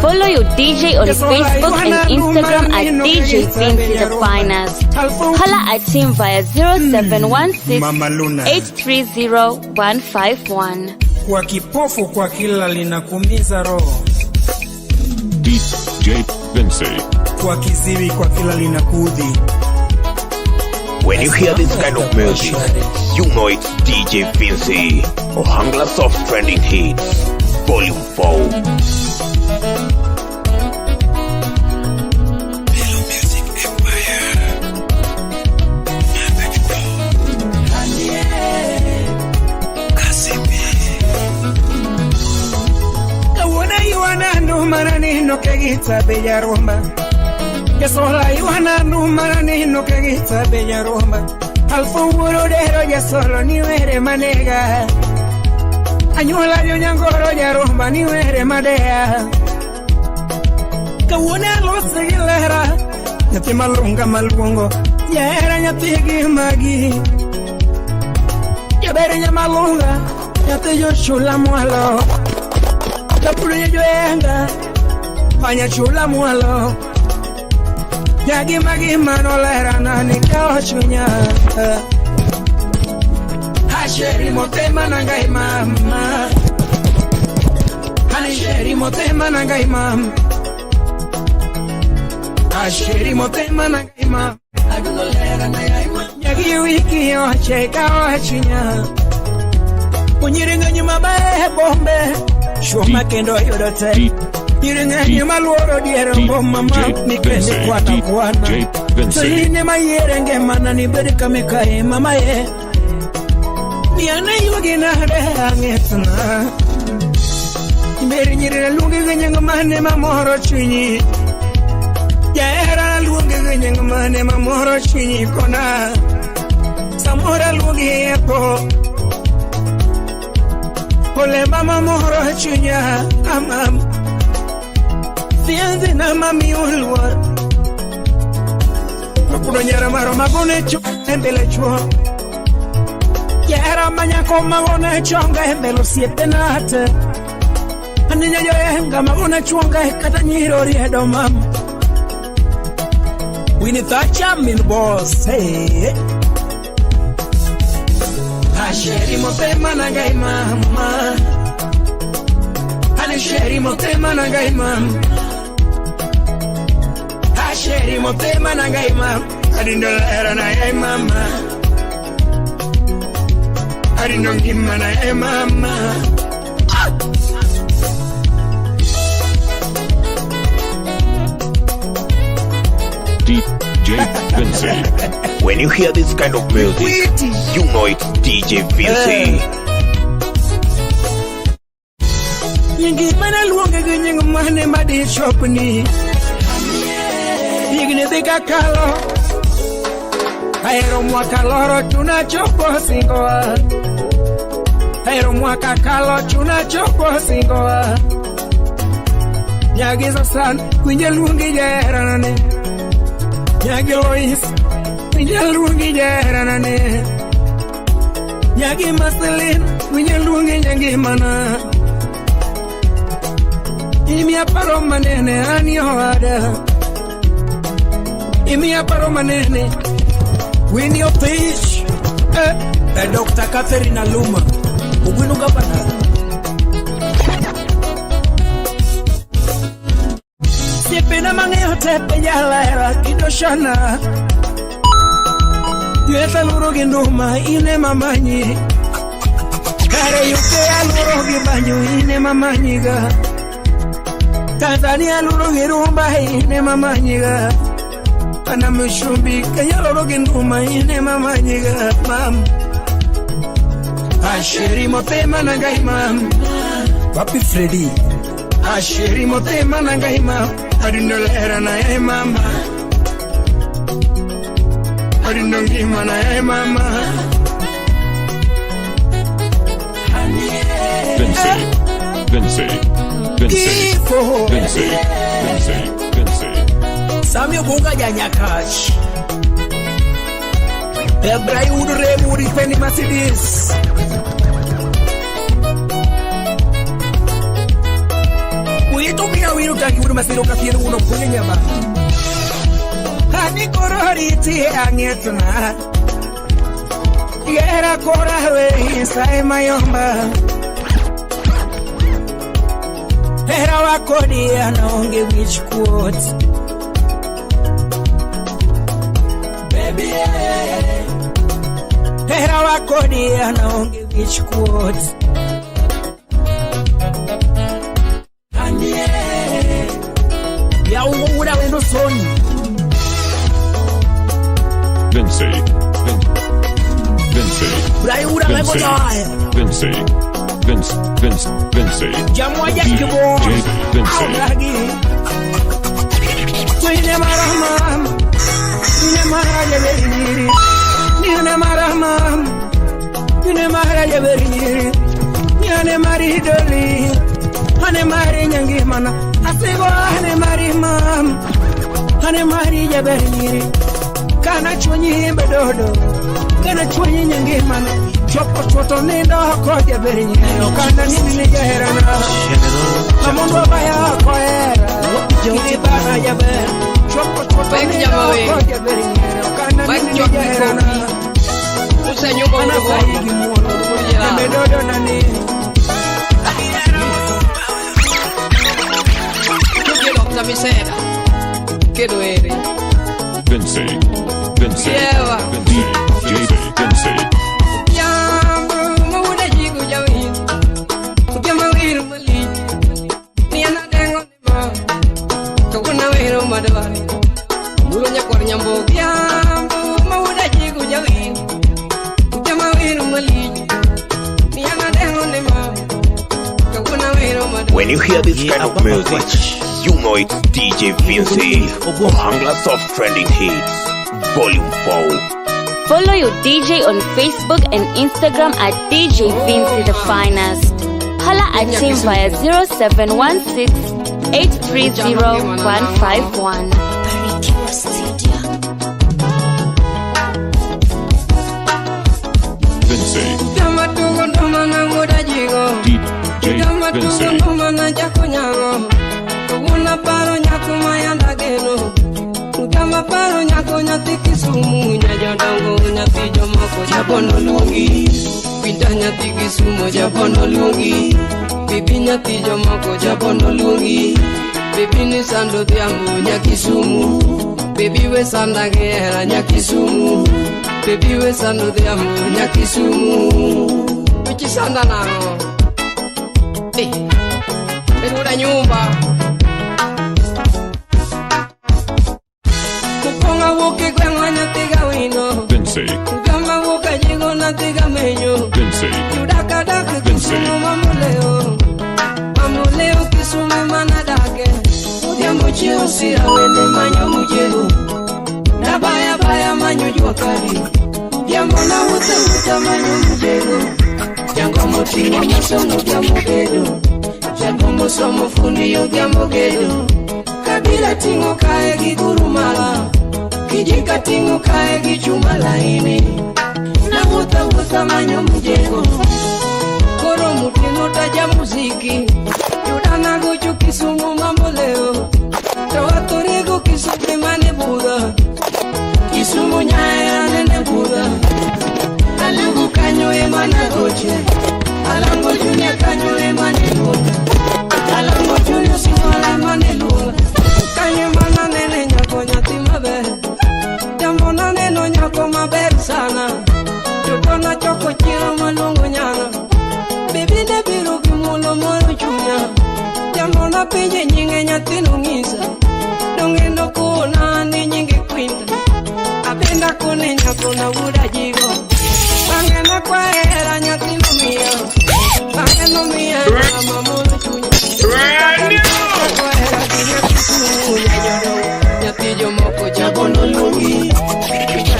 S6: Follow your DJ on Facebook and Instagram at DJ Vinci the Finest. Holla at him via 0716
S7: Mama Luna.
S6: 830 151.
S3: Kwa kipofu kwa kila linakuumiza roho.
S5: DJ Vinci.
S7: Kwa kiziwi kwa kila linakuudhi.
S8: When you hear this kind of music, you know it's DJ Vinci Ohangla Soft Trending Hits, Volume 4.
S3: nino kegita beja rumba. Jasola iwana nduma nino kegita beja rumba. Alfunguro dero jasolo ni were manega. Anyuola jo nyangoro jarumba ni were madea. Kawuono alose gi lera nyathi malunga maluongo jahera nyathi gi magi. Jaber nyamalunga nyathi jochula mwalo. Kapuonjo joenga panya chula mwalo. Jagi magi manolera nani kao chunya. Asheri motema nangai mama. Asheri motema nangai mama. Asheri motema nangai mama. Jagi wiki oche kao chunya. Unyiringa nyuma bae bombe. Shuma kendo yodote. Nyiringa maluoro diero mboma ma mikende kwana kwana. Soline mayere mana ni bede kamekae mama ye. Miana yugi na de angetna. Mbere nyirira lungi ganyanga mane mamoro chunyi. Jaera lungi ganyanga mane mamoro chunyi kona. Samora lungi epo. Ole mama moro chunya amam. Sianze na mami ulwar. Kuno nyara maro magone chu embele chuo. Yera manyako magone chonga embelo siete nate. Aninya yoenga magone chonga kata nyiro riedo mam.
S2: Winnie Thatcher min boss. Hey.
S3: Asheri motema nangai mama. Anisheri motema nangai mama. Asheri motema nangai mama. Adindo lera na yai mama. Adindo ngima na yai mama.
S5: DJ Vinci.
S8: When you hear this kind of music, you know it's DJ Vinci.
S3: Nyingi mana luonge gi nying mane madi chopni. Higni dhi kakalo. Ahero mwaka loro chuna chopo singoa. Ahero mwaka kalo chuna chopo singoa. Nyagi Susan winje luongi jaheranane. Nyagi Lois winje luongi jaheranane. Nyagi Marceline winje luongi nyangimana. Imiya paro manene ani owada. Imiya paro manene
S2: Winnie Opich. Dr. Catherine Aluma. Ugwinu gabana.
S3: Siepena mang'eyo te penja lera kidoshana. Yueta luro gi nduma ine mamanyi. Kare yuke aluro gi banyo ine mamanyiga. Tanzania luro gi rumba ine mamanyiga. Kana mshumbi kenya luro gi nduma ine mamanyiga mam. Asheri motema nangai mam.
S2: Papi Freddy.
S3: Asheri motema nangai mam. Adindo lera na yai mama. Adindo ngima na yai mama.
S5: Vinci. Vinci. Vinci. Vinci. Vinci. Vinci.
S2: Samuel Bunga Janyakash. Ebrai Udure Uri Penny Mercedes. Uitumia wiru tangi uru masiro kafiru uno kunye nyama.
S3: Hani kororiti angetna. Yera korawe isai mayomba. Hera wakodi anaonge wich quote. Baby, hera wakodi anaonge wich quote.
S2: Ya ungu wendo soni.
S5: Vinci. Vinci. Vinci. Vinci. Vince. Vince. Vinci.
S2: Jamwa
S5: DJ
S2: Kibo.
S5: Vinci.
S3: Ine mara mama, ine mara jaber nyiri, ine mara mama, ine mara jaber nyiri, ine mari doli, ane mari nyangi mana, asigo ane mari mama, ane mari jaber nyiri, kana chunyi bedodo, kana chunyi nyangi mana, chopo choto nindo ko jaber nyiri, okana nini ni jaherana, amondo baya koera, kiri bana jaber, chopo choto nindo ko jaber nyiri, okana nini ni jaherana, ana saigi muolo, emedodo nani.
S5: Vinci, Vinci, DJ Vinci.
S8: When you hear this kind of music, you know it's DJ Vinci, Ohangla Soft Trending Hits, Volume 4.
S6: Follow your DJ on Facebook and Instagram at DJ Vinci the Finest. Holla at him via 0716 830 151.
S5: Vinci, DJ Vinci.
S13: Baby we sanda gera nyakisumu, baby we sando diamu nyakisumu. Uchisanda nao. Eh, pero nyumba.
S3: Kuponga woke gwengwa nyathiga wino,
S5: Vinci,
S3: kugamba woka jigo nyathiga menyo,
S5: Vinci,
S3: yudaka dak Kisumu mamuleo, mamuleo Kisumu manadake, odhiambo chieo sira wende manyo mujego, nabaya baya manyo jua kali, jambo na wuta wuta manyo mujego, jango moting'o masomo odhiambo gedo, jango mosomo fundi odhiambo gedo. Kabila tingo kae gi gurumala, kijika tingo kae gi chuma laini, na wuta wuta manyo mjengo, koro mutino taja muziki, yudana gocho Kisumu mamboleo, to atorego Kisumu mane buda, Kisumu nyaya nene buda, alugu kanyo emana goche, alango junior kanyo emane buda, alango junior singola mane lula. Kanyo mana nene nyako nyathi maber, jambo na neno nyako maber sana, jokona choko chiro maluongo nyana, bibi ne biro gi mulo moro chunya, jambo na penje nyinge nyathino ng'isa, donge nokona ni nyinge Quinta, abenda kone nyako na wuda jigo, bang'e nakwaye hera nyathino miya, bang'e nomiya hera mamoro chunya. Nyathi jomoko jabondo luongi,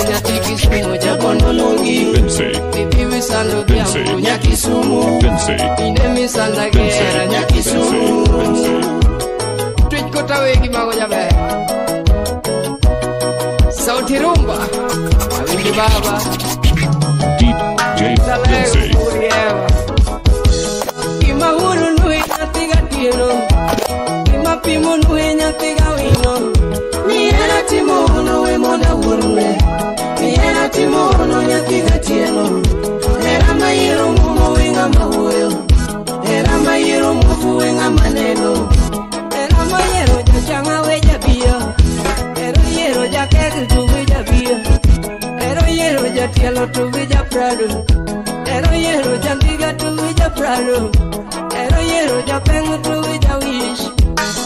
S3: nyathi Kisumu jabondo luongi,
S5: Vinci,
S13: bibi wisando
S5: Vinci,
S13: dhiambo nyakisumu,
S5: Vinci,
S13: ine misanda gera nyakisumu.
S5: Vinci,
S13: Twich kota wegi mago jaber, sauti rumba awinji baba
S5: DJ Vinci,
S3: Gima wuoro nue nyathi gatieno, gima pimo nue nyathi gawino, ni hera timo hono we mondo awuorne, ni hera timo hono nyathi gatieno, hera mayiero muomo we ng'ama wuoyo, hera mayiero muofu we ng'ama neno, hera mayiero jachang'a we jabiyo, hera yiero jakek to we jabiyo, hera yiero jatielo to we japrado, hera yiero jandiga to we japrado, hera yiero japeng' to we jawish,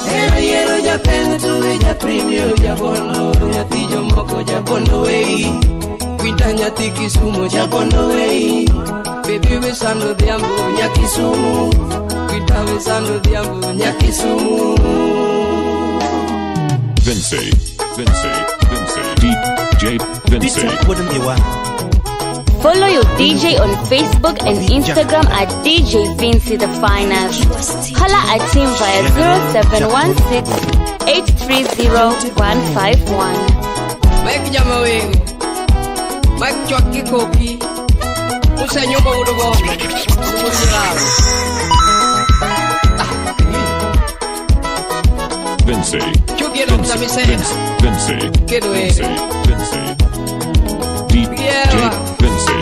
S3: hera yiero japeng' to we japremio jabondo, nyathi jomoko jabondo wei, Quinta nyathi Kisumu jabondo wei, baby we sando dhiambo nyakisumu, Quinta we sando dhiambo nyakisumu.
S5: Vinci, Vinci, Vinci, DJ Vinci.
S6: Follow your DJ on Facebook and Instagram at DJ Vinci the Finest. Holla at him via 0716 830 151.
S13: Mike Jamawengo, Mike Chwaki Koki, Usa Nyumba Udogo,
S5: Vinci, Vinci, Vinci, Vinci, Vinci, DJ Vinci.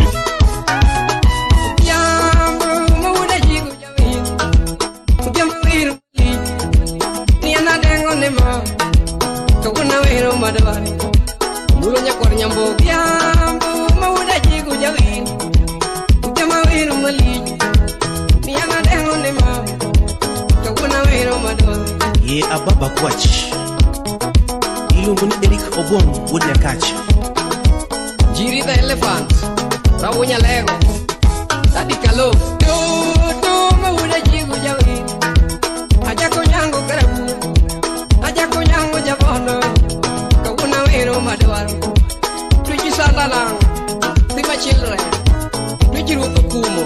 S14: Ye ababa kwach iluongo ni Eric Obong wuod Nyakach.
S13: Jiri the elephant, Rabunya Lego, Daddy Kalo, Do Mawuda Jigu Jawi, Ajako Nyango Karabu, Ajako Nyango Jabono, Kawuna Wero Madwaro, Tuji Salalang, Tima Children, Tuji Ruto Kumo,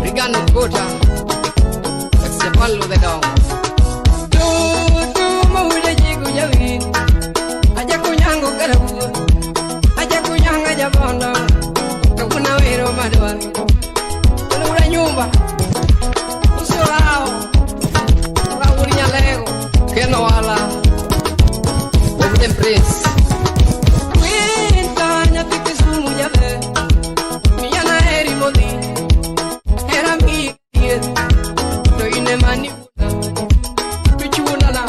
S13: Rigano Kota, Exepalo the Dog. Do Mawuda Jigu Jawi, Ajako Nyango Karabu. Jabono, kakuna wero madwaro, ula nyumba, usolao, ula nyalego, keno wala, Golden Prince. Winta nyathi Kisumu jaber, miyana heri mondi, hera miyi to in ema niwuona, tuchuona na,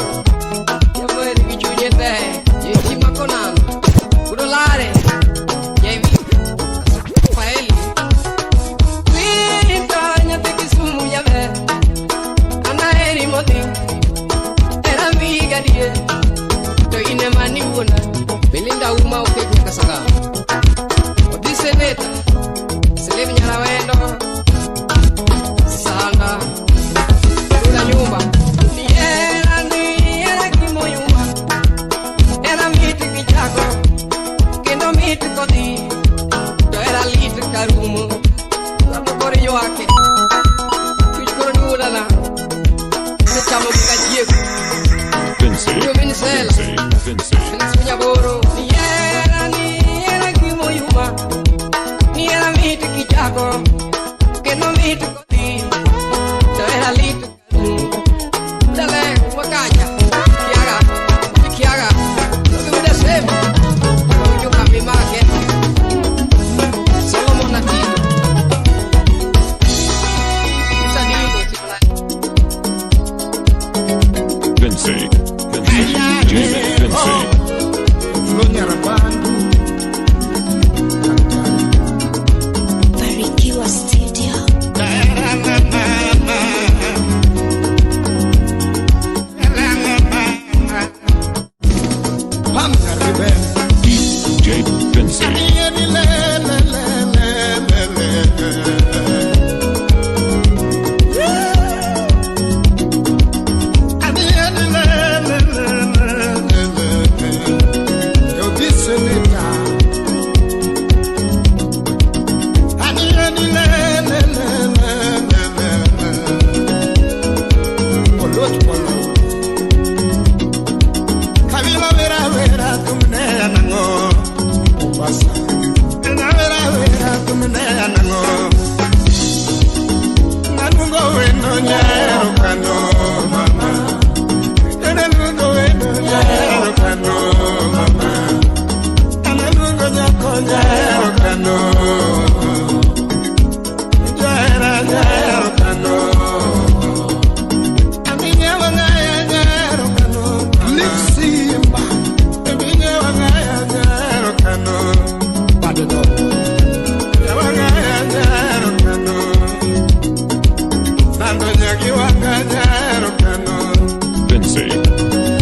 S13: jaber gi chunye ber, jechi makonam, udolare. Belinda uma okejo kasaga. Odi seneta, Selim Nyarawendo, Sanda, Ula nyumba. Ni era kimoyuma, era miti kichako, kendo miti kodi, to era lit karumo, lamo kore ywake, tuch koro duola na, ne chamo gi kachieko.
S5: Vinci, Vinci, Vinci.
S13: Ni era ni era miti kichako, kendo miti kodi, to era lit karumo. Dale, wakacha, kiaga, kiaga, uda sema, ujo kamimake, Solomon Atino, Isadino,
S5: Vinci, Vinci, DJ Vinci.
S4: Barikiwa Studio.
S5: DJ Vinci. Vinci, Vinci,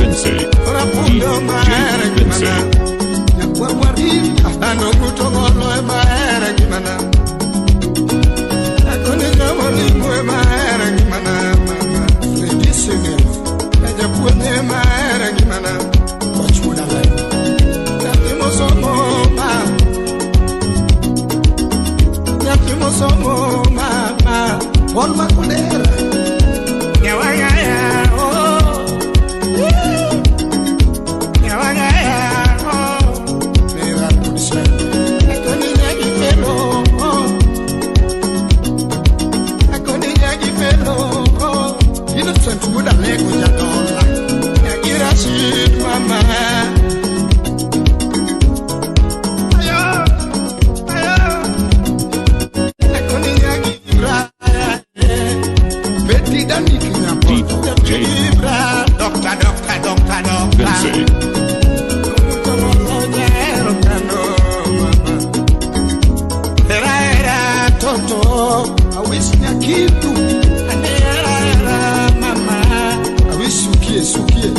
S5: DJ Vinci.
S1: Paul Makodera.
S3: Nyawangaya, oh. Nyawangaya, oh.
S1: Mera Kudisha. Akoni nyagi pelo, oh. Akoni nyagi pelo, oh. Innocent Buddha Lego Jadola. Nyagi Rashid mama. Ayo, ayo. Akoni nyagi Ibra. Betty Danik Nyapo.
S5: DJ
S3: Ibra. Doctor, doctor, doctor, doctor.
S5: Vinci.
S1: I wish Nyakitu. I wish Sukie Sukie.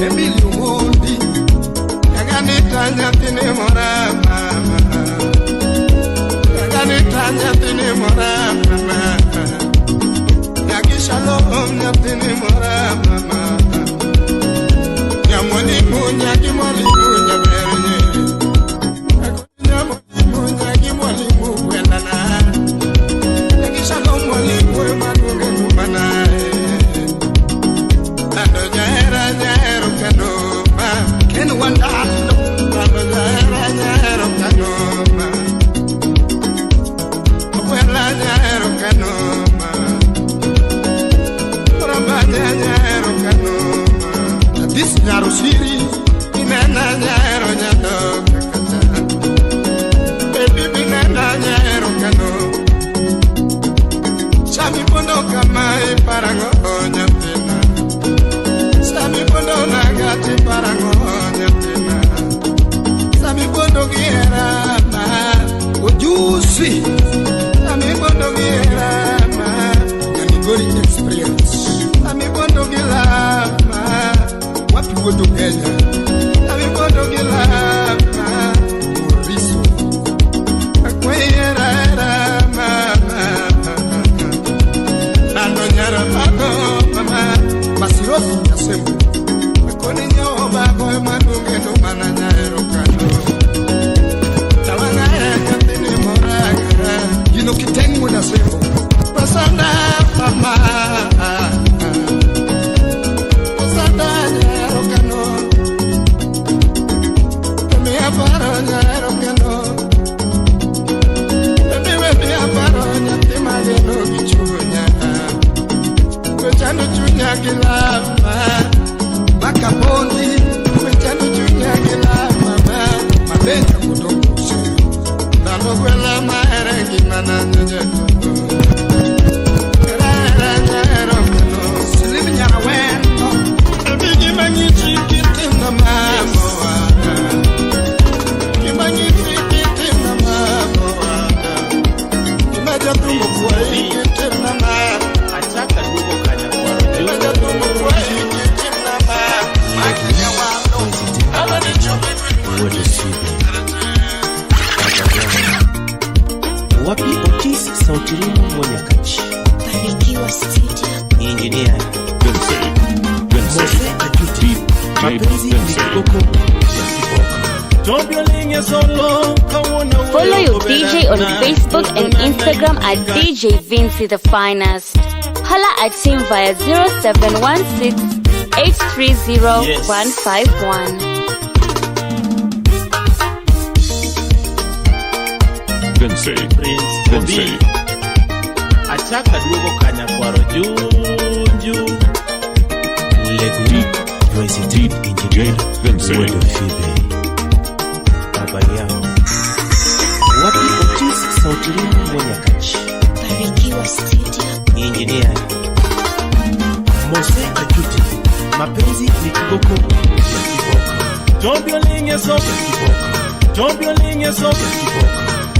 S1: Emilio Mondi. Yaganita nyathini mora mama. Yaganita nyathini mora mama. Yagi Shalom nyathini mora mama. Nyamwalimu nyagi mwalimu nyaberenye. Nyamwalimu nyagi mwalimu kwendana. Yagi Shalom mwalimu emanuge numana. Ando jahera jahero kendo ma. Ken Wandalo.
S3: Ando jahera jahero kendo ma. Okwela jahero kendo ma. Oramba jahero kendo ma.
S1: This Nyarosiri.
S3: Inena jahero nyando kakacha. Baby binena jahero kendo. Sami pondo kama iparango nyathina. Sami pondo nagati parango nyathina. Sami pondo giera ma.
S1: Ojusi.
S3: Sami pondo giera ma.
S1: Nyamigori experience.
S3: Sami pondo gila ma.
S1: Wapi wodo Kenya.
S3: Sami pondo gila ma.
S1: Moriso.
S3: Akweyera era mama. Nando nyara pago mama.
S1: Masirofu Nyasembo.
S3: Akoni nyoba go manunge no mana nyaero kano. Tawanga katini moragara.
S1: Gino kitengo Nyasembo.
S3: Pasanda mama. Pasanda nyaero kano. Me aparo nyaero kano. Me aparo nyathi mageno gi chunya. Wechando chunya gi lama.
S1: Makabondi.
S3: Wechando chunya gi lama.
S1: Mabenja kudonguse.
S3: Dhano gwela mahere ngimana nyenye toto. Era era nyaero kano.
S1: Slim Nyarawendo.
S3: Ebigi mangichi kitinda mamoa. Kimangichi kitinda mamoa. Kimajatumbo kwai kitinda ma.
S15: Achaka duogo kanya kwaro
S3: Kimajatumbo kwai kitinda ma. Makinya walo. Abani chopi
S14: Wapi Otis Sautirimo Mwanyakachi.
S4: Barikiwa Studio.
S14: Engineer
S5: Vinci. Vinci.
S14: Mose Ajuti.
S5: DJ
S14: Mapenzi ni
S5: Vinci.
S14: kiboko ya kiboko.
S6: Follow your DJ on Facebook and Instagram at DJ Vinci the Finest. Holla at him via 0716 830 151.
S5: Vinci.
S15: Prince
S5: Vinci.
S15: Obi. Achaka duogo kanya kwaro junju.
S14: Legu President Engineer
S5: Vinci.
S14: Wedo Fibe. Baba yao. Wapi Otis Sautirimo Mwanyakachi.
S4: Barikiwa Studio.
S14: Engineer Mose Ajuti. Mapenzi ni kiboko ya kiboko.
S15: Tobio linge so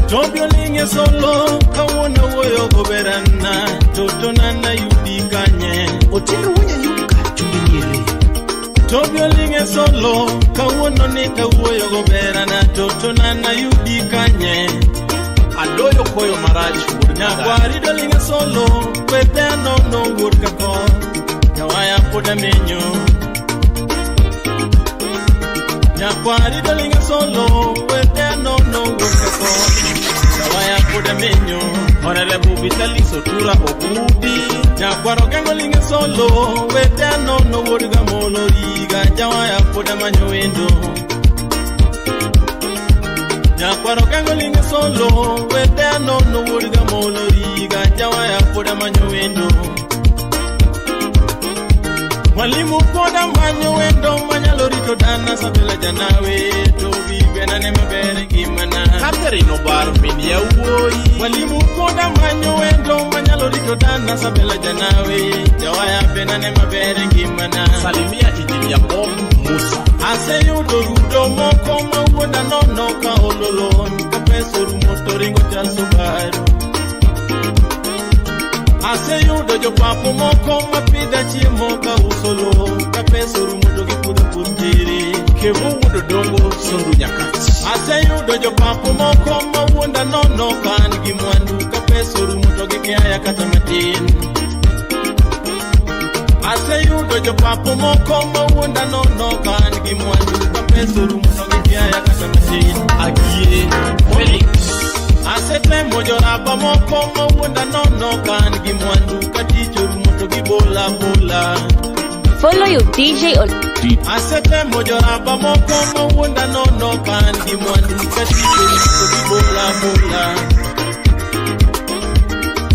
S15: Tobio linge solo kawuono wuoyo goberana totona na yudi kanye
S14: Otieno wunya yuka chumbi nyere.
S15: Tobio linge solo kawuono ni kawuoyo goberana totona na yudi kanye Adoyo koyo marach wuod nyakwari dolinge solo kwete nono wuod kako Nyawaya pod amenyo. Nyakwari dolinga solo wete nono wuokako. Jawaya pod amenyo Honorable Vitalis Otura Obudi. Nyakwaro gengo linga solo wete nono wuod Gamolo riga. Jawaya pod amanyo wendo. Nyakwaro gengo linga solo wete nono wuod Gamolo riga. Jawaya pod amanyo wendo. Mwalimu pod amanyo wendo manyalo rito dana Sabela janawe to bigwena ne maber ngimana.
S14: Catherine Obar min yawuoyi.
S15: Mwalimu pod amanyo wendo manyalo rito dana Sabela janawe jawaya bena ne maber ngimana.
S14: Salimia Engineer Bob Musa.
S15: Aseyudo rudo moko mawuonda nono ka ololo ka pesa orumo to ringo chal Subaru. Aseyudo jopapo moko mapidha chiemo ka uso lowo ka pesa orumo to gipudho pur tiri.
S14: Kevo wuod Odongo Sondu Nyakach.
S15: Aseyudo jopapo moko mawuonda nono ka an gi mwandu ka pesa orumo to gikiaya kata matin. Aseyudo jopapo moko mawuonda nono ka an gi mwandu ka pesa orumo to gikiaya kata matin.
S14: Agie Felix.
S15: Asetemo joraba moko mawuonda nono ka an gi mwandu ka tich orumo to gibola bola.
S6: Follow your DJ on
S15: Asetemo joraba moko mawuonda nono ka an gi mwandu ka tich orumo to gibola bola.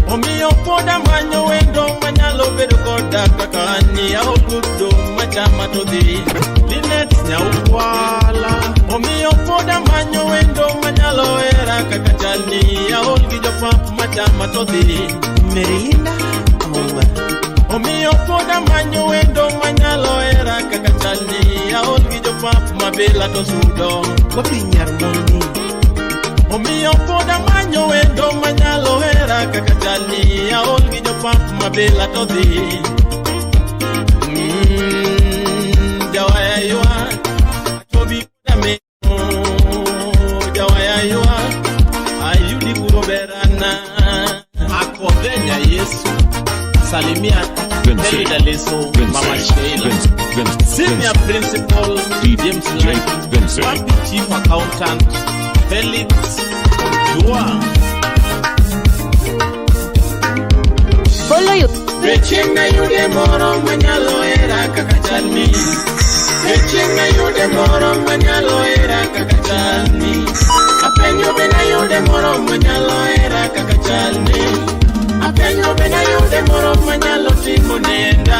S15: Omiyo pod amanyo wendo manyalo bedo koda kaka an ni aogudo machama to dhi.
S14: Linet Nyaukwala.
S15: Omiyo pod amanyo wendo manyalo hera kaka chalni aol gi jopap machama to dhi.
S14: Merinda Omba.
S15: Omiyo pod amanyo wendo manyalo hera kaka chalni aol gi jopap mabela to sudo.
S14: Wapi nyar mondi.
S15: Omiyo pod amanyo wendo manyalo hera kaka chalni aol gi jopap mabela to dhi. Jawaya ywak Tobi pod amenyo. Jawaya ywak ayudi kuro berana.
S14: Akodhe nya Yesu. Salimia
S5: Vinci.
S14: Elida Leso, Mama
S5: Vinci.
S14: Sheila.
S5: Vinci.
S14: Senior Principal James
S5: DJ
S14: Lai.
S5: Vinci.
S14: Wapi Chief Accountant Felix Ojua.
S6: Follow your
S15: Be chieng' nayude moro manyalo hera kaka chalni. Be chieng' nayude moro manyalo hera kaka chalni. Apenyo be nayude moro manyalo hera kaka chalni. Apenyo be nayude moro manyalo timo nenda.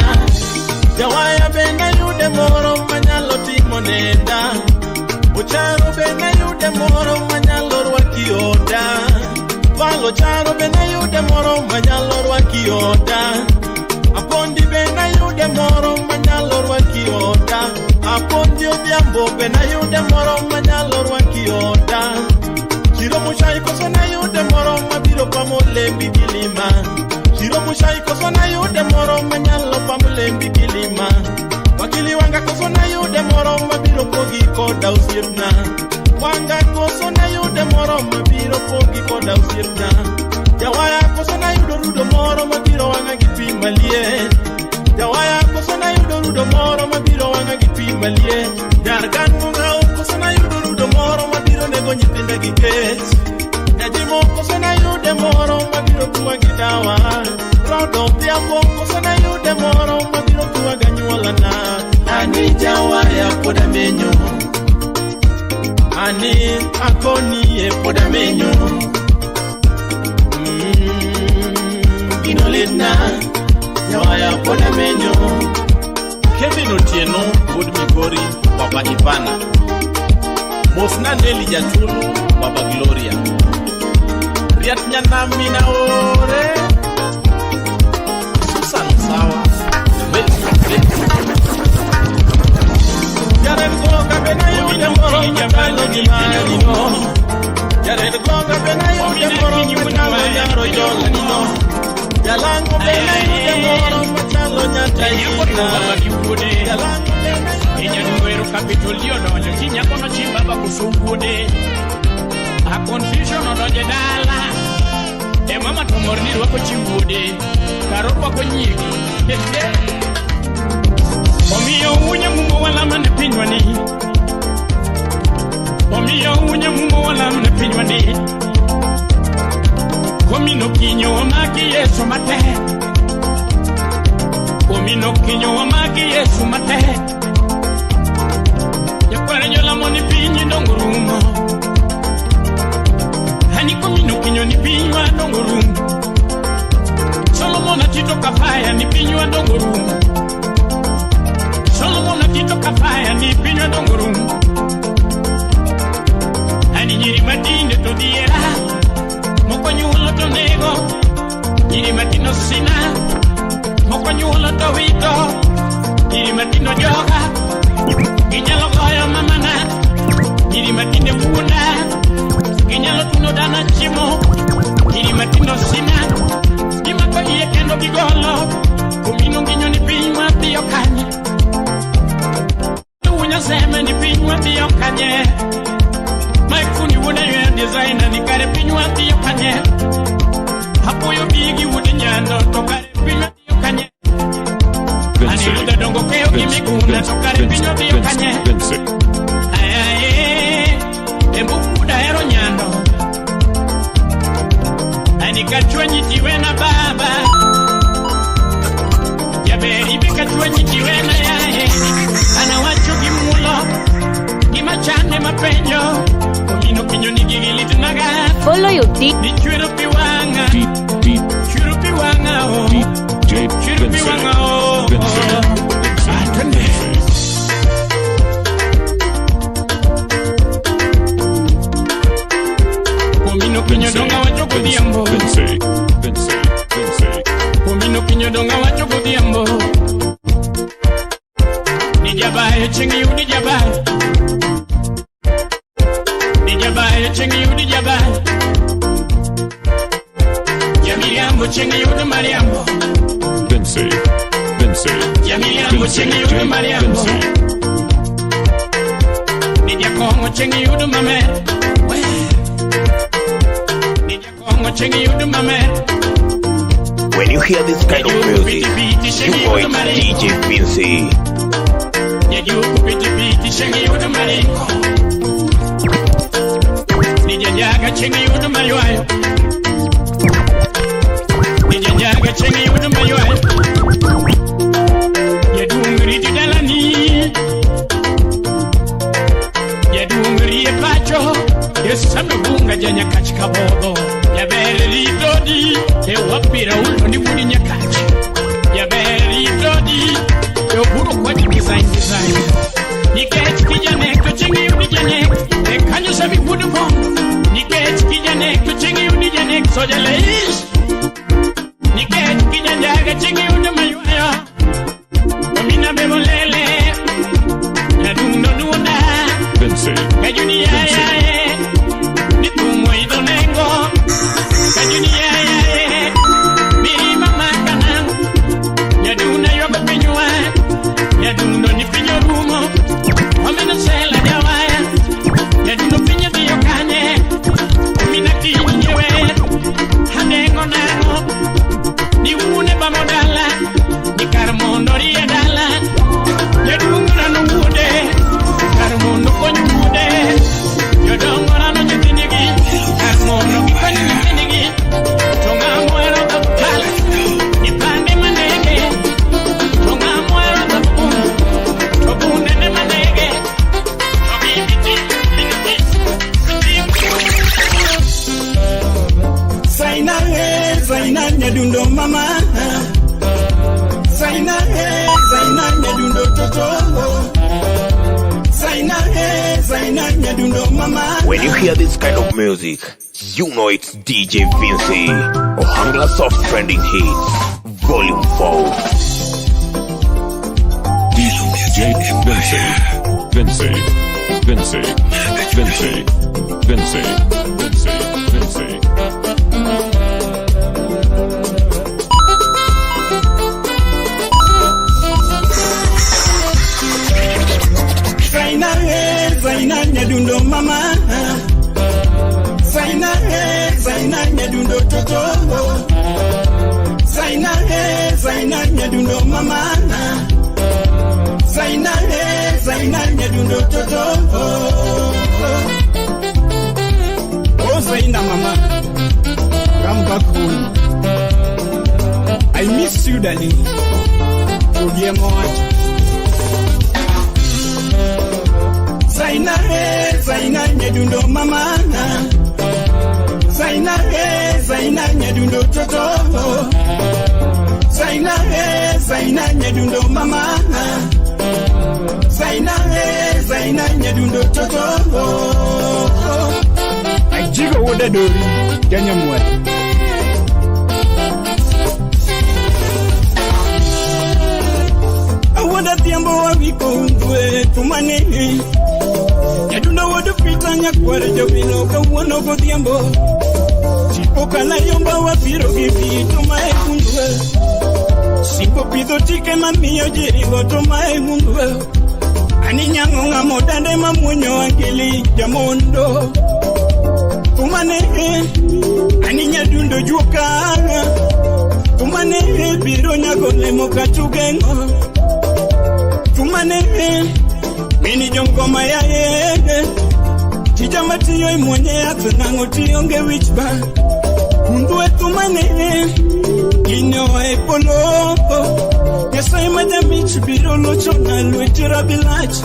S15: Jawaya be nayude moro manyalo timo nenda. Ocharo be nayude moro manyalo rwaki oda. Valo charo be nayude moro manyalo rwaki oda. Apondi be nayude moro manyalo rwaki oda. Apondi odhiambo be nayude moro manyalo rwaki oda. Chiro mushai koso nayude moro mabiro pamo lembi kilima. Chiro mushai koso nayude moro manyalo pamo lembi kilima. Wakili wanga koso nayude moro mabiro pogi koda osiepna. Wanga koso nayude moro mabiro pogi koda osiepna. Jawaya koso nayudo rudo moro mabiro wang'a gi pi maliet. Jawaya koso nayudo rudo moro mabiro wang'a gi pi maliet. Nyar gan mong'aw koso nayudo rudo moro mabiro nego nyithinda gi kech. Nyajimo koso nayude moro mabiro tuwa gi dawa. Rodo odhiambo koso nayude moro mabiro tuwa ganyuolana. Ani jawaya pod amenyo. Ani akoni e pod amenyo. Gino litna, jawaya pod amenyo.
S14: Kevin Otieno wuod Migori, Baba Ivana. Mosna Neli Jatulu, Baba Gloria. Riat Nyanami na ore. Susan Sawa.
S15: Jared Goga be nayude moro machalo gi marino. Jared Goga be nayude moro machalo nyaro jolanino. Jalango be nayude moro machalo nyataina. Jalango be
S3: Inyaduero Kapitolio donjo chi nyakono chi baba koso wuode. A confusion odonjo e dala. E mama to mor ni rwako chi wuode. Kar orwako nyigi. Omiyo unye mumo walama ne pinywani. ndi. Komino kinyo omaki Yesu matek. Komino kinyo omaki Yesu matek. Nyakwar jolamo ni piny dongo rumo. Hani komino kinyo ni pinywa dongo rumo. Solomon atito kafaya ni pinywa dongo rumo. Solomon atito kafaya ni pinywa dongo rumo. Ani nyiri matinde to diera. Moko nyuolo to nego. Nyiri matino sina. Moko nyuolo to wito. Nyiri matino joga. Ginyalo goyo mamana. Nyiri matinde wuonda. Ginyalo tuno dana chiemo. Nyiri matino sina. Gimako iye kendo gigolo. Komino nginyo ni piny wadhiyo kanye. Wunya seme ni piny wadhiyo kanye. Mike Funi wuoda ywe designer ni kare piny wadhiyo kanye. Apuoyo bigi wuod Nyando to kare piny wadhiyo kanye. Ani ruodha dongo keyo gi Miguna to kare piny wadhiyo kanye. Aye, Embu wuoda hero Nyando. Ani kachwenyi tiwena baba. Jaber ibe kachwenyi tiwena yaye. Anawacho gi mulo. Gima chande mapenjo. Komino kinyo ni gigi litnaga.
S6: Follow your D
S3: Ni chwero pi wang'a. Chwero pi wang'a o.
S5: DJ
S3: Chwero pi wang'a o. Twende. Komino kinyo donga wacho godhiambo. Komino kinyo donga wacho godhiambo. Ni jabayo chieng' yudi jabayo. Ni jabayo chieng' yudi jabayo. Jamiriambo chieng' yudi mariambo.
S5: Vinci, Vinci,
S3: Jamiriambo chieng' yudi mariambo. Ni jakong'o chieng' yudi mamer. Ni jakong'o chieng' yudi mamer.
S8: When you hear this kind of music, you know it's DJ Vinci.
S3: Jajuku piti chieng' yudi maringo. Ni jajaga chieng' yudi maywayo. Ni jajaga chieng' yudi maywayo. Jaduong' riti dalani. Jaduong' rie pacho. Esame bunga janyakach kabodho. Jaber ritodi. E wapira ulo ni wuod Nyakach. Jaber ritodi. E oburo kwaji design design. Nikech kijanek to chieng' yudi janek. E kanyo sami wuod Bondo. Nikech kijanek to chieng' yudi janek. Soja leish. Nikech kijanjaga chieng' yudi maywayo. Omina bebo lele. Nyadundo dunda.
S5: Vinci,
S3: Kajuni yaye. Nitumo idho nengo. Kajuni yaye. Mirima makana. Nyaduna ywago pinywa. Nyadundo ni piny orumo. Omena sela jawaya. Nyadundo piny odhiyo kanye. Omina kiny nyewer. Adengo nang'o. Ni wuone bamo dala. Ni kar mondo rie dala. Jaduong' rano wuode. Kar mondo kony wuode. Jodongo rano nyithindgi. Kar mondo gikony nyithindgi. To ng'ama ohero dho kal. Ni pande manege. To ng'ama ohero dho bun. To bunde ne manege. To gimiti, gimiti,
S7: Zaina, Zaina nyadundo mama. Zaina, Zaina nyadundo toto. Zaina, Zaina nyadundo mama.
S8: When you hear this kind of music, you know it's DJ Vinci, Ohangla Soft Trending Hits, Volume 4.
S5: DJ Vinci, Vinci, Vinci, Vinci, Vinci, Vinci, Vinci.
S7: Zaina, Zaina nyadundo mama. Zaina, Zaina nyadundo toto. Zaina, Zaina nyadundo mama. Zaina, Zaina nyadundo toto. Oh Matthew Dali. Jogi ema owacho. Zaina he, Zaina nyadundo mamana. Zaina he, Zaina nyadundo toto. Zaina he, Zaina nyadundo mamana. Zaina he, Zaina nyadundo toto.
S3: Ajigo wuod Adori, janyamwar.
S7: Awuoda dhiambo wawiko undwe tumane. Nyadundo wuod Peter nyakwar jowilo kawuono godhiambo. Tipo kala yomba wabiro gi pi to mae undwe. Simbo pidho tike mamiyo ji ringo to mae undwe. Ani nyang'o ng'amo dande mamuonyo angili jamondo. Tumane, ani nyadundo juoka. Tumane biro nyago lemo katugeng'o. Tumane, mini jongoma yaye. Tija matiyo imwonye yath nang'o tionge wich bar. Undwe tumane, ginyo e polo. Nyasaye ma jamich biro locho na lweti rabilach.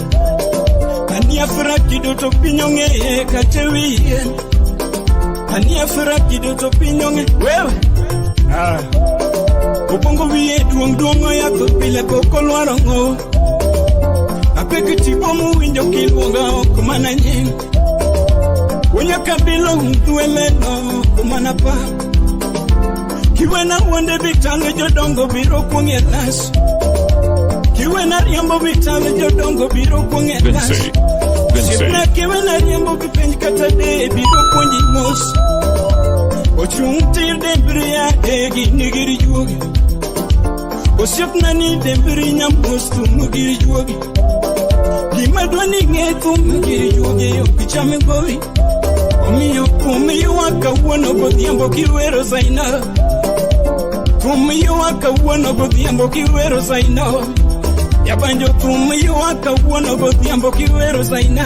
S7: Ani afra kido to piny ong'eye kata e wiye. Ani afra kido to piny ong'e wewe. Ah. Obongo wiye duong' duong' oyath pile pok olwaro ng'owo. Apek tipo mowinjo kiluonga ok mana nying. Wunya kabilo undwe leno ok mana pa. Kiwena wuonde bitalo jodongo biro kuong'e las. Kiwena riembo bitalo jodongo biro kuong'e las.
S5: Vinci. Vinci.
S7: Osiepna kiwena riembo kipenj kata de biro puonji mos. Ochung' tir dembri ya gini gir juogi. Osiepna ni dembri nyamos thum gir juogi. Gima dwa ni ng'e thum gir juogi ok cham gowi. Omiyo thum ywak kawuono godhiambo kiwero Zaina. Thum ywak kawuono godhiambo kiwero Zaina. Jabanjo thum ywak kawuono godhiambo kiwero Zaina.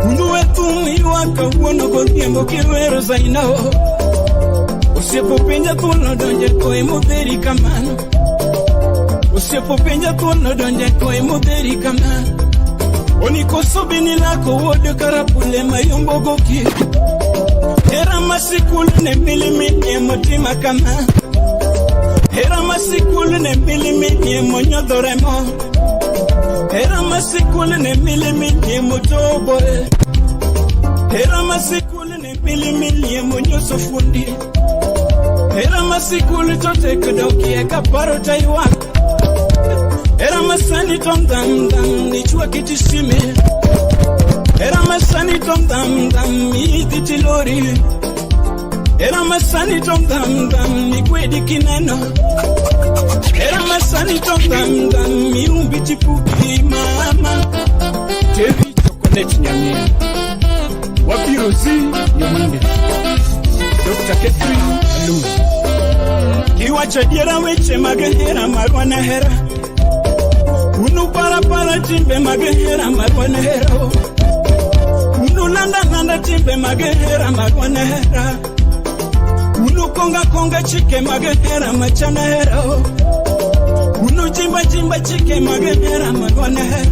S7: Undwe thum ywak kawuono godhiambo kiwero Zaina. Osiepo penja thuolo donje koe modheri kamano. Osiepo penja thuolo donje koe modheri kamano. Onikoso bini lako wuod karapule mayombo gokie. Hera masikul ne milimili emotima kama. Hera masikul ne milimili emonyodhore mo. Hera masikul ne milimili emotobo. Hera masikul ne milimili emonyoso fundi. Hera masikul to tek dokie kaparo taywak. Hera masani tom dam dam ni chwa kiti sime. Hera masani tom dam dam idhi tilori. Hera masani tom dam dam ni kwedi kineno. Hera masani tom dam dam miumbi chipuki mama.
S3: Terry Chocolate Nyamia. Wabiro zi Nyominde. Dr. Catherine Alum.
S7: Kiwacho adiera weche mag hera marwa na hera. Unu parapara timbe mag hera marwa na hera. Unu landa landa timbe mag hera marwa na hera. Unu konga konga chike mag hera machana hera. Unu jimba jimba chike mag hera marwa na hera.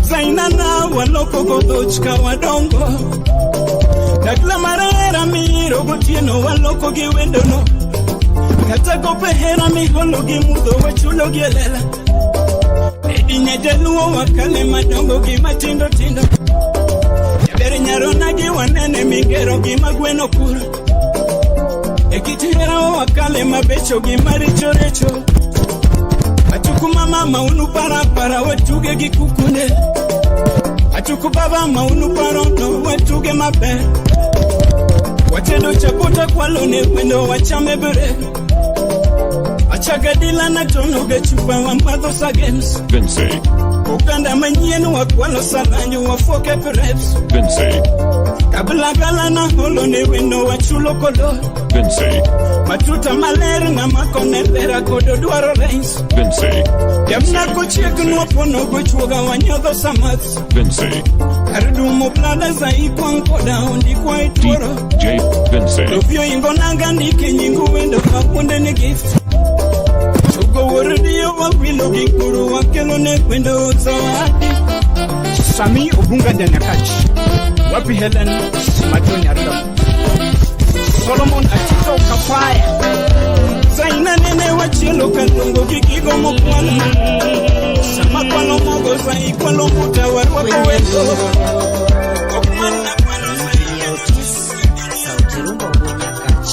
S7: Zaina na waloko godhoch ka wadongo. Dagla mar hera miro gotieno waloko gi wendono. Kata gope hera miholo gi mudho wachulo gi e lela. Edi nyajaluo wakale madongo gi matindo tindo. Jaber nyarona gi wanene mingero gi magweno kuro. E kit hera wakale mabecho gi maricho recho. Atuku mama maunu parapara watuge gi kukune. Atuku baba maunu parono watuge maber. Watedo chapota kwalo ne wendo wachame bere. Achagadila na tono gachupa wa madho sa games.
S5: Vinci.
S7: Oganda manyien wakwalo salanyo wafoke preps.
S5: Vinci.
S7: Kabla Galagala na holo ne wendo wachulo kolo.
S5: Vinci,
S7: Matuta maler ng'ama kone lera kodo dwaro reis.
S5: Vinci,
S7: Jamna kochiegni wapono gochuoga wanyodho samath.
S5: Vinci,
S7: Kar dumo blada za ikwang' koda ondikwa e tuoro.
S5: J, Vinci,
S7: Opio ingo nanga ndike nyingu wendo kawuonde ni gift. Tugo wuor diyo wawilo gi kuru wakelo ne wendo zawadi.
S3: Sami Obunga Janyakach. Wapi Helen Matoni Arda. Solomon Atito Kafaya.
S7: Zaina nene wachielo kalongo gi gigo mokwalo. Sama kwalo mogo sai kwalo muta warwako wendo. Ok mana kwalo sai
S12: Sauti Rumba wuod Nyakach.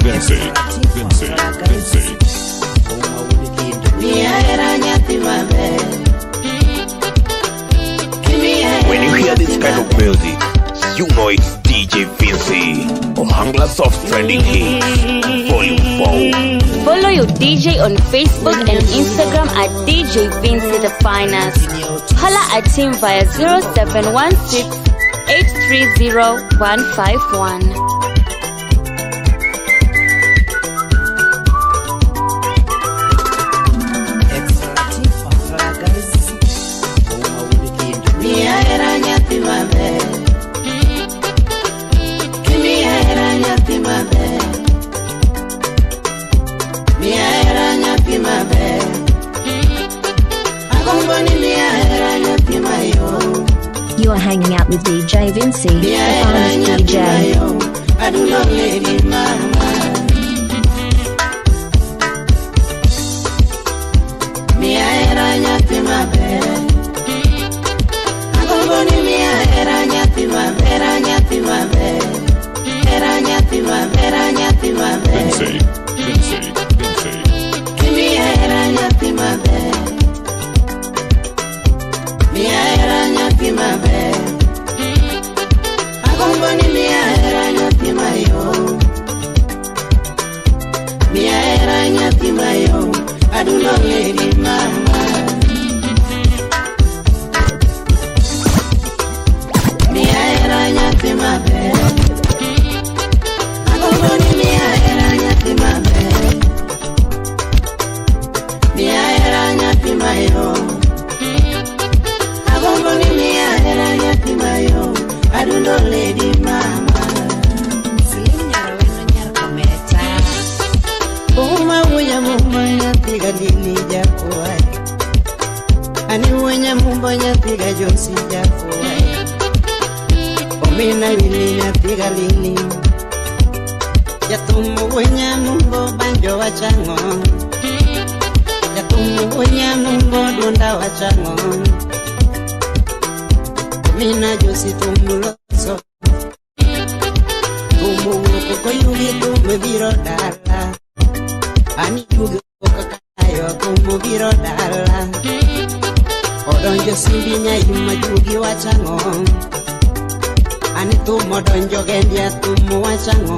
S5: Vinci, Vinci, Vinci,
S16: Miya hera nyathi maber. Kimiya
S8: When you hear this kind of music, you know it's DJ Vinci, Ohangla Soft Trending Hits, Volume 4.
S6: Follow your DJ on Facebook and Instagram at DJ Vinci the Finest. Holla at him via 0716 830 151.
S16: Miya hera nyathi maber. Kimiya hera nyathi maber. Miya hera nyathi maber. Agombo ni miya hera nyathi mayom.
S9: You are hanging out with DJ Vinci, the
S16: Miya hera
S9: finest
S16: nyathi
S9: DJ.
S16: mayom. Adundo lady mama. Miya hera nyathi maber. Agombo ni miya hera nyathi maber, nyathi maber. Hera nyathi maber, nyathi maber.
S5: Vinci, Vinci, Vinci,
S16: Kimiya hera nyathi maber. Miya hera nyathi maber. Agombo ni miya hera nyathi mayom. Miya hera nyathi mayom. Adundo lady mama. Miya hera nyathi maber. Agombo ni miya hera nyathi maber. Miya hera nyathi mayom. Agombo ni miya hera nyathi mayom. Adundo lady mama.
S12: Slim Nyarweno Nyar Kometa.
S16: Uma wunya mumba nyathi ga lili jakwai. Ani wunya mumba nyathi ga josi jakwai. Omina lili nyathi ga lili. Jathum wunya mumbo banjo wachang'o. Jathum wunya mumbo dunda wachang'o. Omina josi thum loso. Thum owuok koyugi thum biro dala. Ani juogi kaka kayo thum biro dala. Odonjo simbi nyaima juogi wachang'o. Ani thum odonjo gendia thum wachang'o.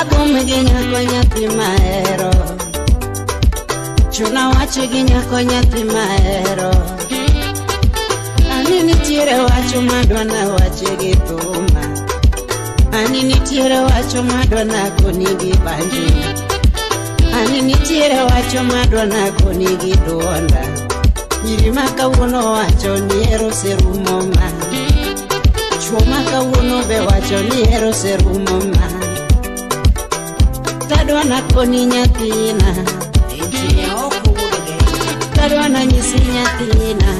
S16: Athum gi nyako nyathi mahero. Chuna wach gi nyako nyathi mahero. Ani nitiere wach madwana wach gi thuma. Ani nitiere wach madwana koni gi banjo. Ani nitiere wach madwana koni gi duonda. Nyiri ma kawuono wacho ni hero oserumo ma. Chuo ma kawuono be wacho ni hero oserumo ma. Tadwana koni nyathina.
S12: Engineer Oko wuod Geita.
S16: Tadwana nyisi nyathina.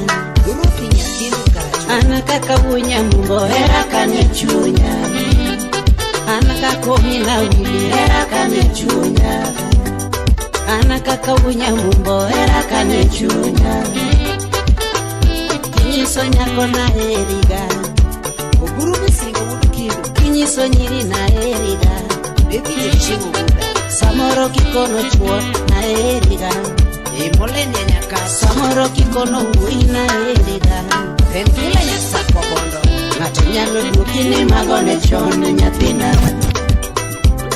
S12: Ruthi nyathi Lugacho.
S16: An kaka wunya mumbo hera kane chunya. An kaka omina wili hera kane chunya. An kaka wunya mumbo hera kane chunya. Kinyiso nyako naheriga.
S12: Oburu Misingo wuod Kiru.
S16: Kinyiso nyiri naheriga.
S12: David Ochieng Oguda.
S16: Samoro kikono chuo naheriga.
S12: Molenia Nyakach.
S16: Samoro kikono wuoyi naheriga.
S12: Pemfula Nyasakwa Bondo.
S16: Ng'ato nyalo duoki ni magone chon nyathina.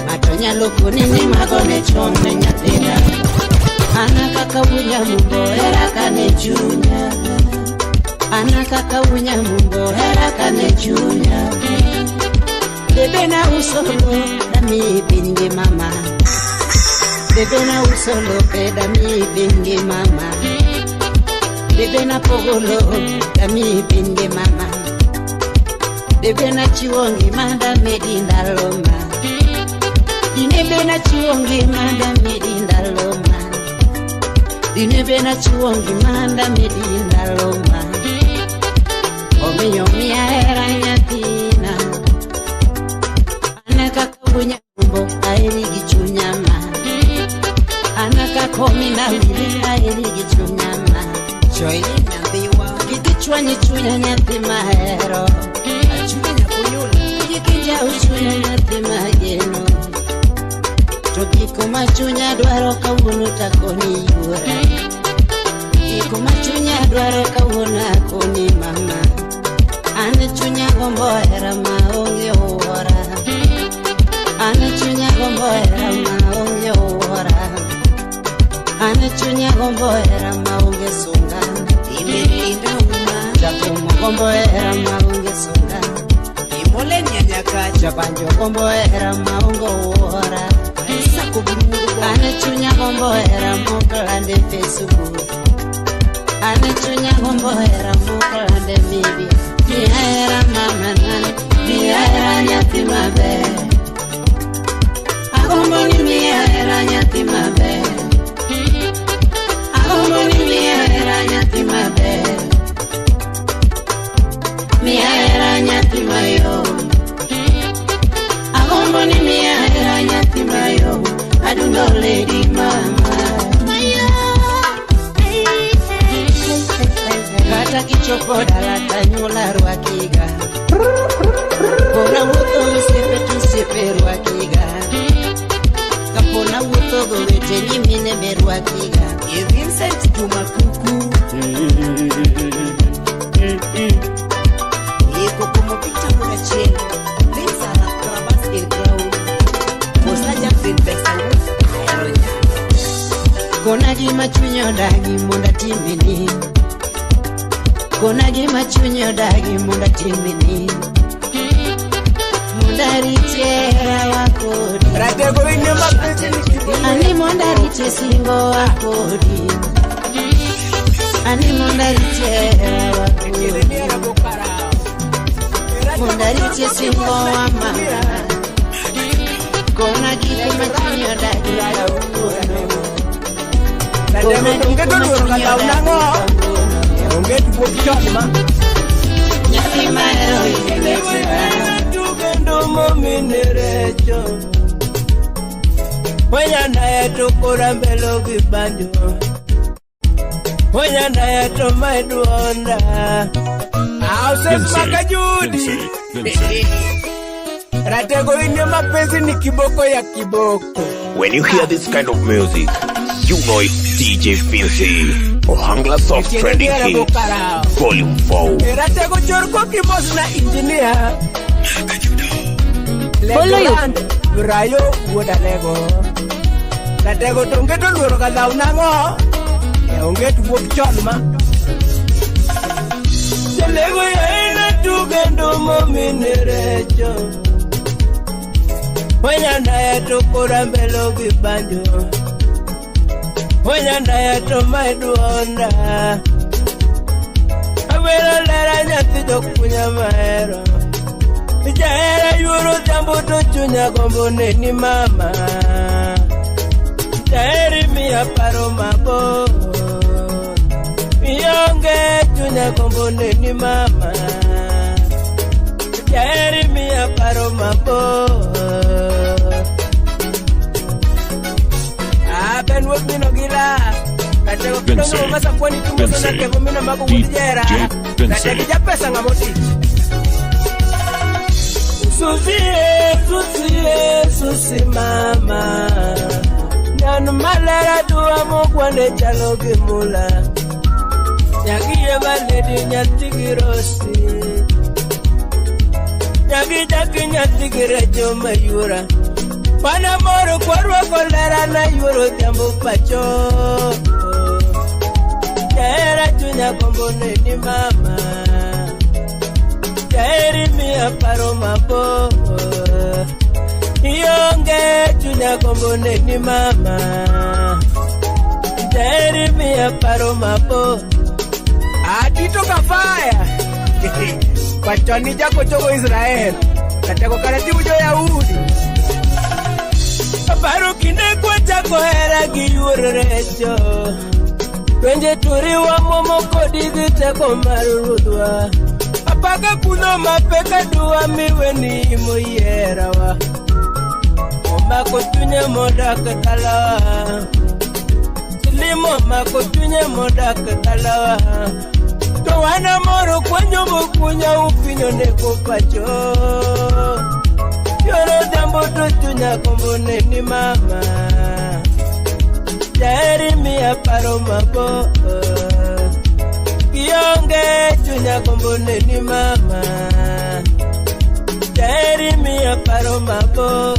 S16: Ng'ato To nyalo koni ni mago ne chon ne nyathina. Ana kaka wunya mumbo hera kane chunya. Ana kaka wunya mumbo hera kane chunya. Bebe na usolo dami pingi mama. Bebe na usolo dami pingi mama. Bebe na pogolo dami pingi mama. Bebe na chiwongi manda medinda loma. Dinebe na chiwongi manda medinda loma. Dinebe na chiwongi manda medinda loma. Omiyo miya hera nyathina. Ana kaka wunya mumbo aheri gi chunya ma. Ana kaka omina wile aheri gi chunya ma. Choili nyathiwa kik ichwany chunya nyathi mahero. Achunya nyakunyula kik injaw chunya nyathi mageno. To giko ma chunya dwaro kawuono takoni yuora. Giko ma chunya dwaro kawuono akoni mama. An chunya gombo hera maonge wuora. An chunya gombo hera maonge wuora. An chunya gombo hera maonge sunga. Imelinda uma jakumo gombo hera maonge sunga. Imole nyanyaka jabanjo gombo hera maonge wuora. An chunya gombo hera mokalande Facebook. An chunya gombo hera mokalande media. Miya hera mama na, miya hera nyathi maber. Agombo ni miya hera nyathi maber. Agombo ni miya hera nyathi maber. Miya hera nyathi mayom. Agombo ni miya hera nyathi mayom. Adundo lady mama. Kata kichopo dala tanyula rwakiga. Pona wuotho osiepe to osiepe rwakiga. Kapona wuotho gowete nyimine be rwakiga.
S12: E Vincent Juma Kuku. E Kokomo Peter Murachel. Vince Alacrabas El Grau. Osaja Pesa Ahero nyako.
S16: Kona gima chuny odagi mondo atimni. Kona gima chuny odagi mondo atimni. Mondo aritie herawa kodi.
S3: Ratego in mapenzi ni kiboko.
S16: Ani mondo aritie singowa kodi. Ani mondo aritie herawa kodi. Mondo aritie singowa mama. Kona gima chuny odagi kawuono.
S3: Ratego onge to luoro kata unang'o. Onge tuo chon ma.
S16: Nyathi mahero ibetina.
S7: Tugendo mominerecho. Wenya naye to korambelo gi banjo. Wenya naye to maduonda.
S3: Houses Makajudi. Ratego in mapenzi ni kiboko ya kiboko.
S8: When you hear this kind of music, you know it's DJ Vinci, Ohangla Soft Trending Hits, Volume 4.
S3: Ratego chorko kimos na engineer.
S6: Follow you.
S3: Rayo wuodalego. Ratego to onge to luoro ka dhaw nang'o. Onge to wuok chon ma.
S7: Jalego yaena tugendo mominerecho. Wenya naye to korambelo gi banjo. Wenya naye to maduonda. Awero lera nyathi jokunya mahero. Jahera yuoro jambo to chunya gombo neni mama. Jaheri miya paro mabor. Ionge chunya gombo neni mama. Jaheri miya paro mabor.
S3: Ah, Ben wuok mino gila. Ratego
S5: Vinci,
S3: kidongo masa kwani tumoso na
S5: Vinci,
S3: tego mino mago wuod jera.
S5: DJ Vinci.
S3: Ratego japesa ng'ama otich.
S7: Susie, Susie, Susie mama. Nyan malera duwa mokwande chalo gi mula. Nyagiye maledi nyathi gi rosi. Nyagi jaki nyathi gi rejo mayura.
S17: Wana moro kwarwako lera na yuoro odhiambo pacho. Jahera chunya gombo neni mama. Jaheri miya paro mabor. Ionge chunya gombo neni mama. Jaheri miya paro mabor.
S2: Atito kafaya. Pachoni jako chogo Israel. Katako karatibu jo Yahudi.
S17: Aparo kinde kwachako hera gi yuoro recho. Penje turiwa momo kodi gi teko mar ruodhwa. Apaka kuno mapek aduwa miweni moyierawa. Omako chunye modak dalawa. Silimo omako chunye modak dalawa. To wana moro kwanyo kunya upinyo neko pacho. Yoro odhiambo to chunya gombo neni mama. Jaheri miya paro mabor. Kionge chunya gombo neni mama. Jaheri miya paro mabor.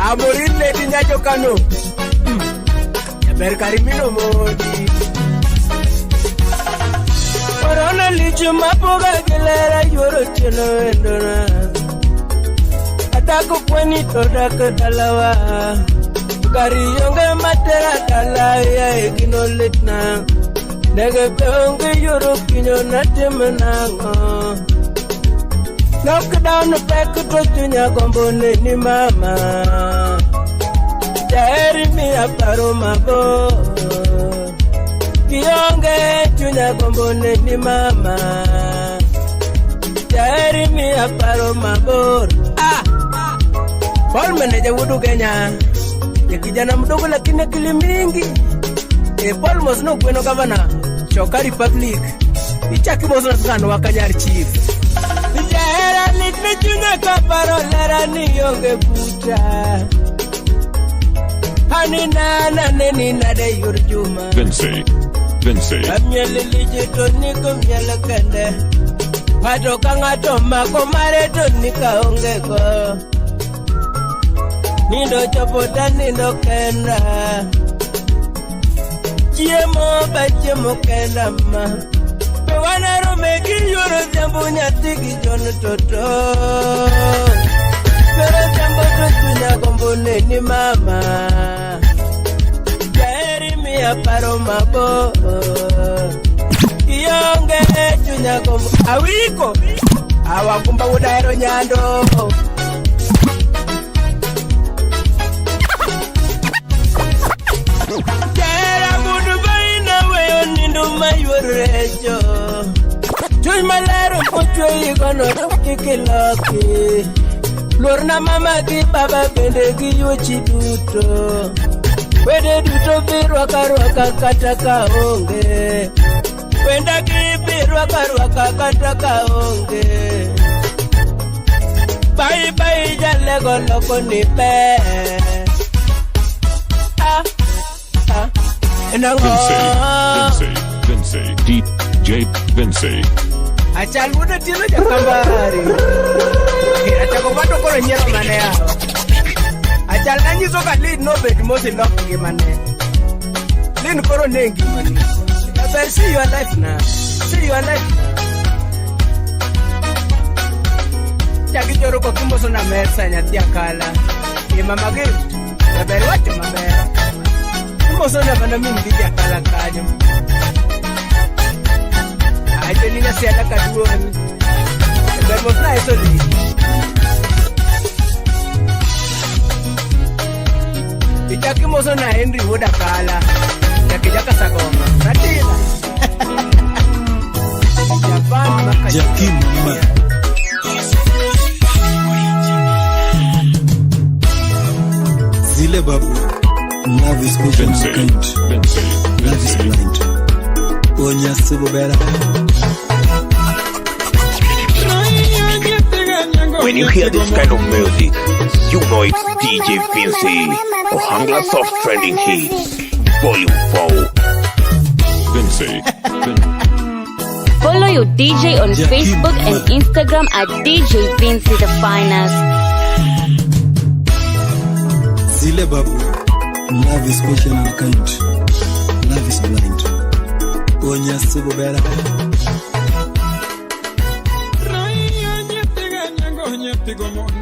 S2: Amorin lady nyajo kano. Jaber karimino modi.
S17: Korona licho mapoga gilera yuoro otieno endona. Atako kweni to dak dalawa. Gari onge matera dala ya gino litna. Ndege be onge yuoro kinyo natim nang'o. Lockdown pek to chunya gombo neni mama. Jaheri miya paro mabor. Kionge chunya gombo neni mama. Jaheri miya paro mabor.
S2: Ah, Paul meneja wudu Kenya. Ni kijana mdogo lakini akili mingi. E Paul mosno gweno gavana Choka Republic. Ichaki mosno sano wakanyar chief.
S17: Jahera litne chunya kaparo lera ni onge buta. Hani nana neni nade yor juma.
S5: Vinci, Vinci.
S17: Amiel lije to niko miel kende. Pato ka ng'ato mako mare to nika onge go. Nindo chopo ta nindo kenda. Chiemo ba chiemo kenda ma. Be wanarome gi yuoro odhiambo nyathi gi John Toto. Yuoro odhiambo to chunya gombo neni mama. Jaheri miya paro mabor. Kionge chunya gombo.
S2: Awiko. Awakumba udahero nyando.
S17: Jahera mundu baina weyo nindo mayuoro recho. Chuny maler mochweyi gono kik iloki. Luorna mama gi baba bende gi yuochi duto. Wede duto bi rwaka rwaka kata ka onge. Wenda gi bi rwaka rwaka kata ka onge. Bai bai jalego loko ni ber. Ah, ah. Nango.
S5: Vinci, Vinci, Vinci, DJ Vinci.
S2: Achal wuod Otieno jakambari. Achako bato koro nyiero mane yawa. Achal nanyiso ka Lin nobet mos ilok ngimane. Lin koro ne ngimani. Jaber see your life now. See your life now. Chaki choro kokimoso na mesa nyathi akala. E mama gift. Jaber wacho maber. Imoso na mana min gi jakala kanyo. Ajo ni nasiada kaduong'. Jaber mos na eso li. Ichaki moso na Henry wuod Akala. Nyaka jaka Sagoma. Ratila. Japan maka
S10: Jakim ma. Zile babu. Love is patient and kind.
S5: Vinci,
S10: Love is blind. Onya subobera.
S8: When you hear this kind of music, you know it's DJ Vinci, Ohangla Soft Trending Hits, Volume 4.
S5: Vinci,
S6: Follow your DJ on Facebook and Instagram at DJ Vinci the Finest.
S18: Zile babu. Love is patient and kind. Love is blind. Onya sugo bera.
S3: Raia nyetiga nyango nyetigo mon.